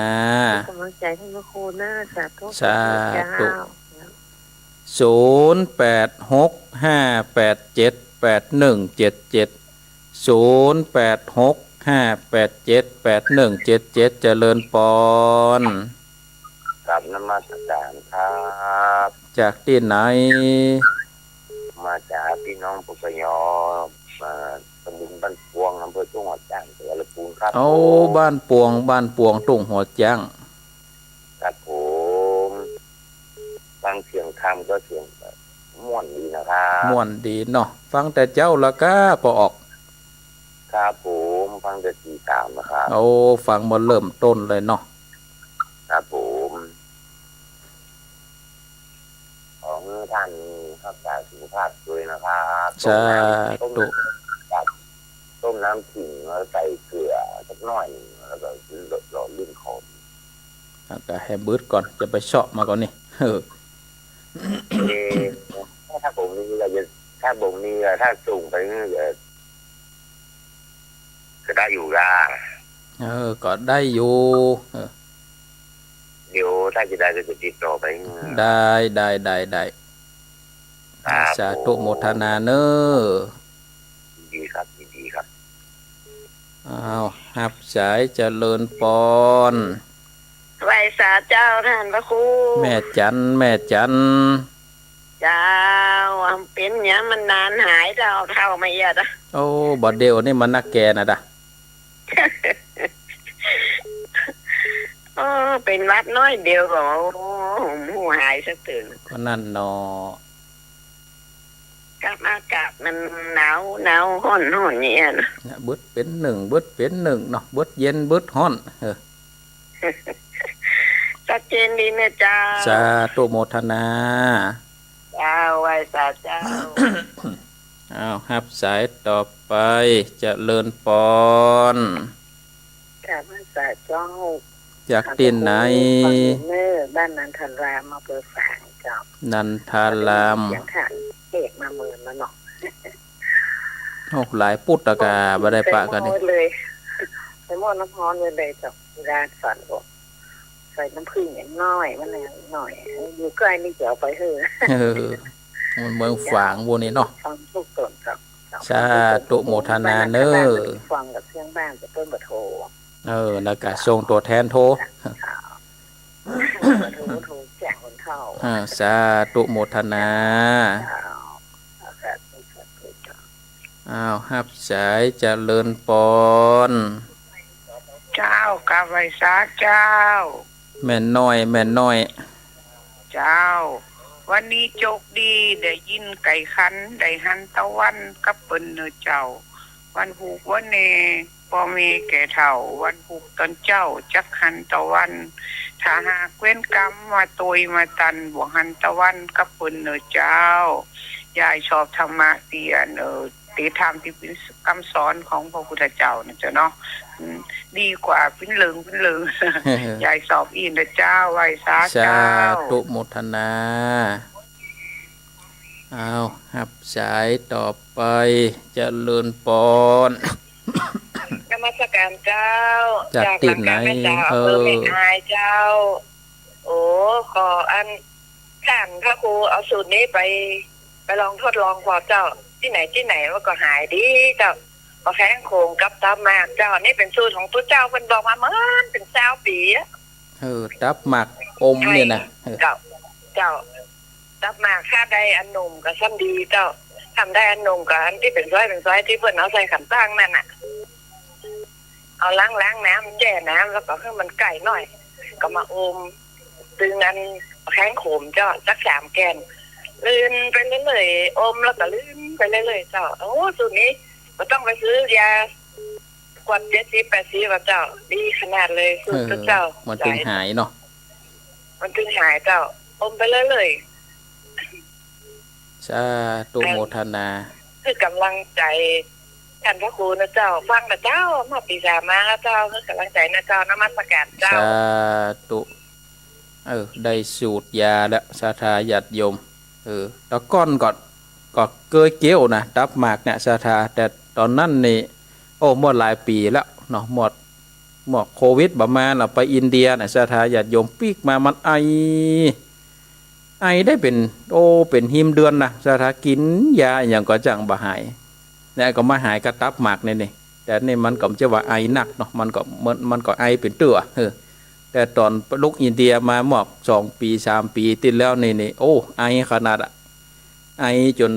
เป็นกำลังใจให้พระครูนะ สาธุ สาธุ เจ้า ศูนย์แปดหกห้าแปดเจ็ดแปดหนึ่งเจ็ดเจ็ด ศูนย์แปดหกห้าแปดเจ็ดแปดหนึ่งเจ็ดเจ็ด เจริญปอน กราบนมัสการครับ จากตี้ไหน มาจากพี่น้องปกย มาตำบลบ้านปวง อำเภอทุ่งหัวช้าง จังหวัดลำพูนครับ โอ้ ผม บ้านปวง บ้านปวง ทุ่งหัวช้าง ครับผม ฟังเสียงธรรมก็เสียงม่วนดีนะครับ ม่วนดีเนาะ ฟังแต่เจ๊าละก้าปอออก ครับผม ฟังแต่ตีสามนะครับ โอ้ ฟังมาเริ่มต้นเลยเนาะ ครับผม ขอหื้อท่านรักษาสุขภาพด้วยนะครับ สาธุ ต้มน้ำ ต้มน้ำขิงแล้วใส่เกลือสักหน่อยหนึ่ง แล้วก็หล่อลื่นคอ แล้วก็หื้อบึดก่อน จะไปเซาะมาก่อนนี่ เออ เอ่อ ถ้าผมมีก็จะ ถ้าผมมีอะ ถ้าส่งไปนี่ก็ ก็ได้อยู่ก้า เออ ก็ได้อยู่ เออ เดี๋ยวถ้าจะได้ก็จะติดต่อไป ได้ ได้ ได้ ได้ ครับ สาธุโมทนาเน้อ ยินดีครับ ยินดีครับ อ้าว ฮับสาย เจริญปอน ไหว้สาเจ้าต้านพระครู แม่จัน แม่จัน เจ้า เป๋นหยังมันนานหายเจ้า เฒ่ามาเยียะอะ โอ้ บ่าเดี่ยวนี่มันนักแก่นะดะ เออ เป๋นหวัดน้อยเดียวก็ โอ้ หูหายสะตึง ก็นั่นเนาะ กับอากาศมันหนาวหนาว ฮ้อนฮ้อนอย่างเงี้ยนะ เนี่ย เบิดเป๋นนึ่ง เบิดเป๋นนึ่งเนาะ เบิดเย็น เบิดฮ้อน เออ ชัดเจนดีนะเจ้า สาธุโมทนา เจ้า ไหว้สาเจ้า อ้าว ฮับสายต่อไป เจริญปอน กราบไหว้สาเจ้า จากตี้ไหน ฟังอยู่เน้อ บ้านนันทาราม อำเภอฝางเจ้า นันทาราม เสียงฐานเอกมาเมินแล้วเนาะ โอ้ หลายปุตตะกา บ่ได้ปะกันนี่ ใส่หม้อเลย ใส่หม้อน้ำฮ้อนไว้เลยเจ้า เวลาสอนก็ใส่น้ำผึ้งอย่างน้อย มันหน่อย อยู่ใก้นี่จะเอาไปหื้อ เออ มันเมืองฝางโว้นี่เนาะ ฟังทุกต๋นเจ้า สาธุโมทนาเน้อ ฟังกับเสียงบ้านจะเปิ้นบ่โทร เออ แล้วก็ส่งตั๋วแทนโทร โทร โทรแจ้งคนเฒ่า อ่า สาธุโมทนา เจ้า สาธุ สาธุเจ้า อ้าว ฮับสาย เจริญปอน เจ้า กราบไหว้สาเจ้า แม่น้อย แม่น้อย เจ้า วันนี้โจคดี ได้ยินไก่ขัน ได้หันตะวันกับเปิ้นเน้อเจ้า วันผูกวันแม่ ป้อแม่แก่เฒ่า วันผูกต๋อนเจ๊า จักหันตะวัน ถ้าหากเวรกรรมมาตวยมาตัน บ่หันตะวันกับเปิ้นเน้อเจ้า ยายชอบธรรมะตี้อัน เอ่อ ตี้ธรรมตี้เป๋นกำสอนของพระพุทธเจ้านะเจ้าเนาะ อืม ดีกว่าปิ้นเลิงปิ้นเลิง ยายชอบอี้นะเจ้า ไหว้สาเจ้า สาธุโมทนา อ้าว ฮับสายต่อไป เจริญปอน นมัสการเจ้า จากตี้ไหน จากหลังกาแม่สาว เออ อำเภอแม่อายเจ้า โอ้ ขออัน ต้านพระครูเอาสูตรนี้ไป ไปลองทดลองผ่อเจ้า ตี้ไหนตี้ไหนมันก็หายดีเจ้า บ่าแข้งโขงกับตับหมากเจ้า นี่เป๋นสูตรของตุ๊เจ้า เปิ้นบอกมาเมินเป๋นซาวปี๋อะ เออ ตับหมากอมเนี่ยนะ เออ เจ้า เจ้า ตับหมากถ้าได้อันหนุ่มก็ซ้ำดีเจ้า ถ้าบ่ได้อันหนุ่มก็อันตี้เป๋นซ้อยเป๋นซ้อยตี้เปิ้นเอาใส่ขันตั้งนั่นน่ะ เอาล้าง ล้างน้ำ แจ้น้ำ แล้วก็หื้อมันไก่หน่อย ก็มาอม ตึงอันแข้งโขงเจ้า สักสามแก่น ลื่นไปเรื่อยๆ อมแล้วก็ลื่นไปเรื่อยๆ เจ้า โอ้ สูตรนี้บ่ต้องไปซื้อยา ขวดเจ็ดสิบ แปดสิบ อะเจ้า ดีขนาดเลย สูตรเจ้า เออ มันตึงหายเนาะ มันจึงหายเจ้า อมไปเรื่อยๆ สาธุโมทนา หื้อก๋ำลังใจ๋ ต้านพระครูเน่อเจ้า ฟังก่อเจ้า เมื่อปี๋สามมาเน่อเจ้า หื้อก๋ำลังใจ๋เน่อเจ้า นมัสก๋านเจ้า สาธุ เออ ได้สูตรยาแล้ว ศรัทธาญาติโยม เออ แต่ก่อนก็ ก็เกยเกี้ยวนะ ตับหมากเนี่ย ศรัทธา แต่ต๋อนนั้นนี่ โอ้ เมื่อหลายปี๋แล้วเนาะ เมื่อ เมื่อโควิดบ่ามา เฮาไปอินเดียน่ะ ศรัทธาญาติโยม ปิ๊กมามันไอ ไอได้เป๋น โอ้ เป๋นฮิมเดือนนะ ศรัทธา กิ๋นยาอะหยังก็จั้งบ่หาย แล้วก็มาหายกะตับหมากนี่นี่ แต่นี่มันก็บ่ใจ้ว่าไอนักเนาะ มันก็ มัน มันก็ไอเป๋นเตื้อ เออ แต่ต๋อนลุกอินเดียมาเมื่อสองปี๋สามปี๋ตี้แล้วนี่นี่ โอ้ ไอขนาดอะ ไอจ๋น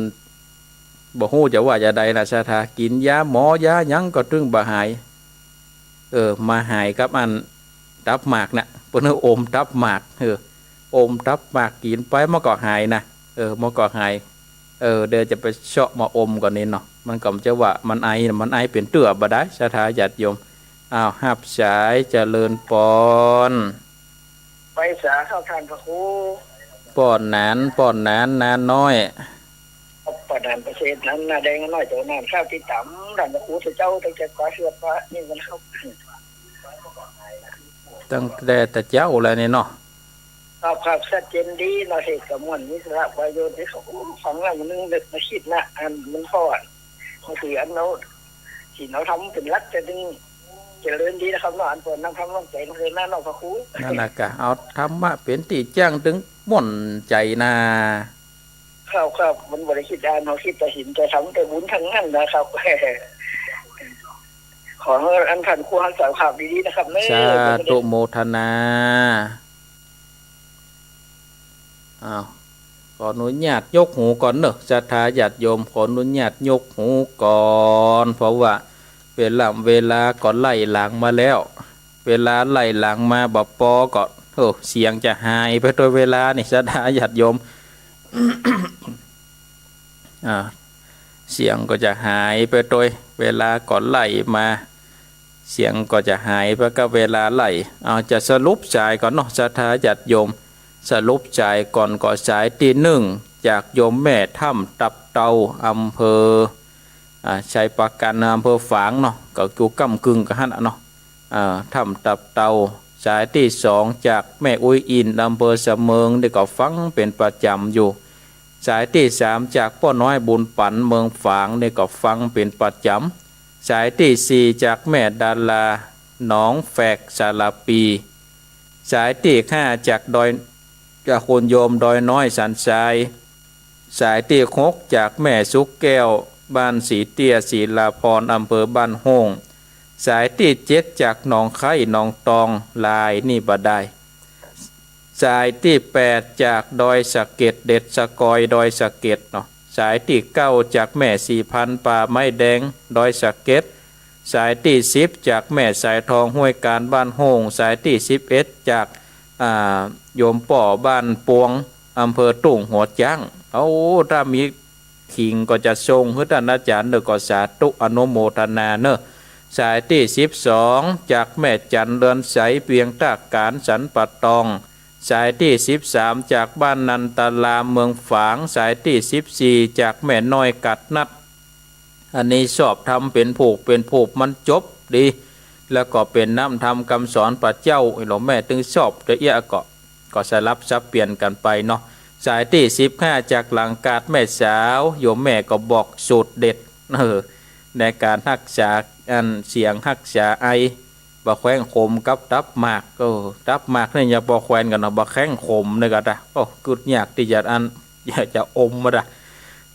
บ่ฮู้จะว่าจาใดนะ ศรัทธา กิ๋นยาหมอ ยาหยังก็ตึงบ่หาย เออ มาหายกับอันตับหมากน่ะ เปิ้นหื้ออมตับหมาก เออ อมตับหมากกิ๋นไปมันก็หายนะ เออ มันก็หาย เออ เดี๋ยวจะไปเซาะมาอมก่อนนี่เนาะ มันก็บ่ใจ้ว่ามันไอนะ มันไอเป๋นเตื้อบ่ได้ ศรัทธาญาติโยม อ้าว ฮับสาย เจริญปอน ไปสาเข้าท่านพระครู ป้อนหนาน ป้อนหนาน หนานน้อย ป้อนหนานประเสริฐ หนานนาแดงน้อย โตหนานข้าวตี้ต๋าม ท่านพระครูเจ้า ตั้งแต่กว่าเสือพระนี่มันเข้า ตั้งแต่ตะเจ๊าแล้วนี่เนาะ ครับ ครับ ชัดเจนดีเนาะ เทศน์ก็ม่วน มีสาระประโยชน์ดีครับ โอ้ ฟังแล้วมันนึกนึกมาคิดนะ อันมันพอ ก็คืออันเฮา ศีลเฮาธรรมเป๋นหลัก จะตึงเจริญดีนะครับเนาะ อันเปิ้นนำธรรมนำใจ๋มาเถิดนะเนาะพระครู นั่นน่ะกะ เอาธรรมะเป๋นตี้จั้งตึงม่วนใจ๋นา ครับ ครับ มันบ่ได้คิดอัน เฮาคิดแต่ศีลแต่ธรรมแต่บุญตังนั้นนะครับ ขอหื้ออันท่านครูฮักษาสุขภาพดีๆ นะครับเนาะ สาธุโมทนา อ้าว ขออนุญาตยกหูก่อนเนาะ ศรัทธาญาติโยม ขออนุญาตยกหูก่อน เพราะว่าเวลา เวลาก็ไล่หลังมาแล้ว เวลาไล่หลังมาบ่ปอก็ โอ้ เสียงจะหายไปตวยเวลานี่ ศรัทธาญาติโยม อ่า เสียงก็จะหายไปตวย เวลาก็ไล่มา เสียงก็จะหายไปกับเวลาไล่ เอา จะสรุปสายก่อนเนาะ ศรัทธาญาติโยม สรุปสายก่อนก็สายตี้นึ่ง จากโยมแม่ถ้ำตับเตา อำเภอ อ่า ชัยปราการ อำเภอฝางเนาะ ก็อยู่ก้ำกึ่งกั๋นหั้นน่ะเนาะ อ่า ถ้ำตับเตา สายตี้สอง จากแม่อุ๊ยอินทร์ อำเภอสะเมิง นี่ก็ฟังเป๋นประจ๋ำอยู่ สายตี้สาม จากป้อน้อยบุญปั๋น เมืองฝาง นี่ก็ฟังเป๋นประจ๋ำ สายตี้สี่ จากแม่ดารา หนองแฝก สารภี สายตี้ห้า จากดอย จากคุณโยมดอยน้อยสันทราย สายตี้หก จากแม่สุขแก้ว บ้านสีเตี้ย ศิลาภรณ์ อำเภอบ้านโฮ่ง สายตี้เจ็ด จากหนองไคร้ หนองตอง ลายนี่บ่ได้ สายตี้แปด จากดอยสะเก็ด เด็ดสะกอย ดอยสะเก็ดเนาะ สายตี้เก้า จากแม่ศรีพันธุ์ ป่าไม้แดง ดอยสะเก็ด สายตี้สิบ จากแม่สายทอง ห้วยการ บ้านโฮ่ง สายตี้สิบเอ็ด จาก อ่า โยมป้อบ้านปวง อำเภอทุ่งหัวจ๊าง เอา ถ้ามี ขิงก็จะส่งหื้อต้านอาจ๋ารย์เน่อ ก็สาธุอนุโมทนาเน่อ สายตี้สิบสอง จากแม่จันทร์ เรือนใส เวียงต้ากาญ สันป่าตอง สายตี้สิบสาม จากบ้านนันตาราม เมืองฝาง สายตี้สิบสี่ จากแม่น้อยกัดนัด อันนี้ชอบธรรมเป๋นผูกเป๋นผูก มันจบดี แล้วก็เป๋นน้ำธรรมกำสอนพระเจ้า หลวงแม่ตึงชอบจะเอี้ยก็ ก็สลับสับเปลี่ยนกั๋นไปเนาะ สายตี้สิบห้า จากหลังกาดแม่สาว โยมแม่ก็บอกสูตรเด็ด เออ ในก๋านฮักษา อัน เสียงฮักษาไอ บ่แคว้งขมกับตับหมาก เออ ตับหมากนี่ยังปอแควนกั๋นเนาะ บ่แคว้งขมนี่ก็ได้ โอ้ กึ๊ดยากตี้จะอัน อยากจะอมมาได้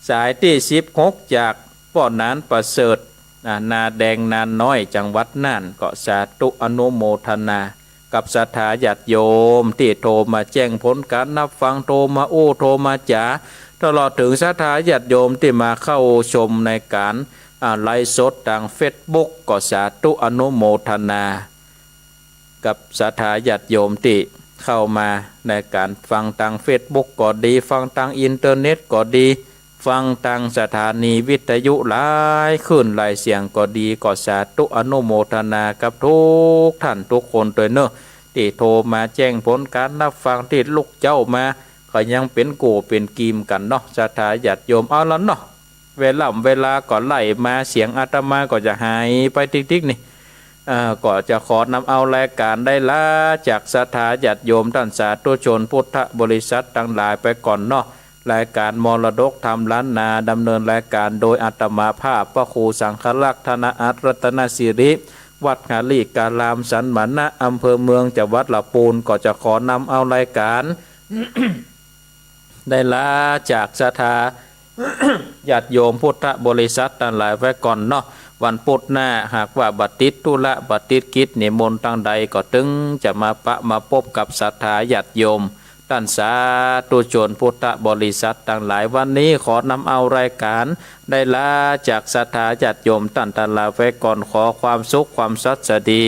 สายตี้สิบหก จากป้อหนานประเสริฐ อ่า นาแดง นาน้อย จังหวัดน่าน ก็สาธุอนุโมทนา กับศรัทธาญาติโยมตี้โทรมาแจ้งผลก๋านนับฟัง โทรมาอู้ โทรมาจ๋า ตลอดเถิงศรัทธาญาติโยมตี้มาเข้าชมในก๋าน อ่า ไลฟ์สดตางเฟซบุ๊ก ก็สาธุอนุโมทนา กับศรัทธาญาติโยมตี้เข้ามาในก๋านฟังตางเฟซบุ๊กก็ดี ฟังตางอินเทอร์เน็ตก็ดี ฟังตางสถานีวิทยุหลายคลื่นหลายเสียงก็ดี ก็สาธุอนุโมทนากับทุกท่านทุกคนตวยเนาะ ตี้โทรมาแจ้งผลก๋านฮับฟังตี้ลูกเจ้ามา ก็ยังเป๋นกู้เป๋นกี๋กั๋นเนาะ ศรัทธาญาติโยม เอาละเนาะ เวล่ำเวลาก็ไล่มา เสียงอาตมาก็จะหายไปติ๊กๆ นี่ เอ่อ ก็จะขอนำเอารายก๋านได้ลาจากศรัทธาญาติโยมต้านสาธุชนพุทธบริษัทตังหลายไปก่อนเนาะ รายก๋านมรดกธรรมล้านนา ดำเนินรายก๋านโดยอาตมาภาพ พระครูสังฆรักษ์ ธนอัตรรัตนสิริ วัดหาริการามสันมณะ อำเภอเมือง จังหวัดละปูน ก็จะขอนำเอารายก๋าน ได้ลาจากศรัทธาญาติโยมพุทธบริษัทตังหลายไปก่อนเนาะ วันพุธหน้า หากว่าบ่ติดธุระ บ่ติดกิจนิมนต์ตังใด ก็ตึงจะมาปะมาปบกับศรัทธาญาติโยม ต้านสาธุชนพุทธบริษัทตังหลาย วันนี้ขอนำเอารายก๋านได้ลาจากศรัทธาญาติโยมต้านตังหลายไปก่อน ขอความสุขความสัสดี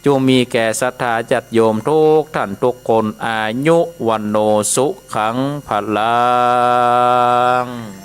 จุ่งมีแก่ศรัทธาญาติโยมทุกต้านทุกคน อายุ วัณโณ สุขัง พลัง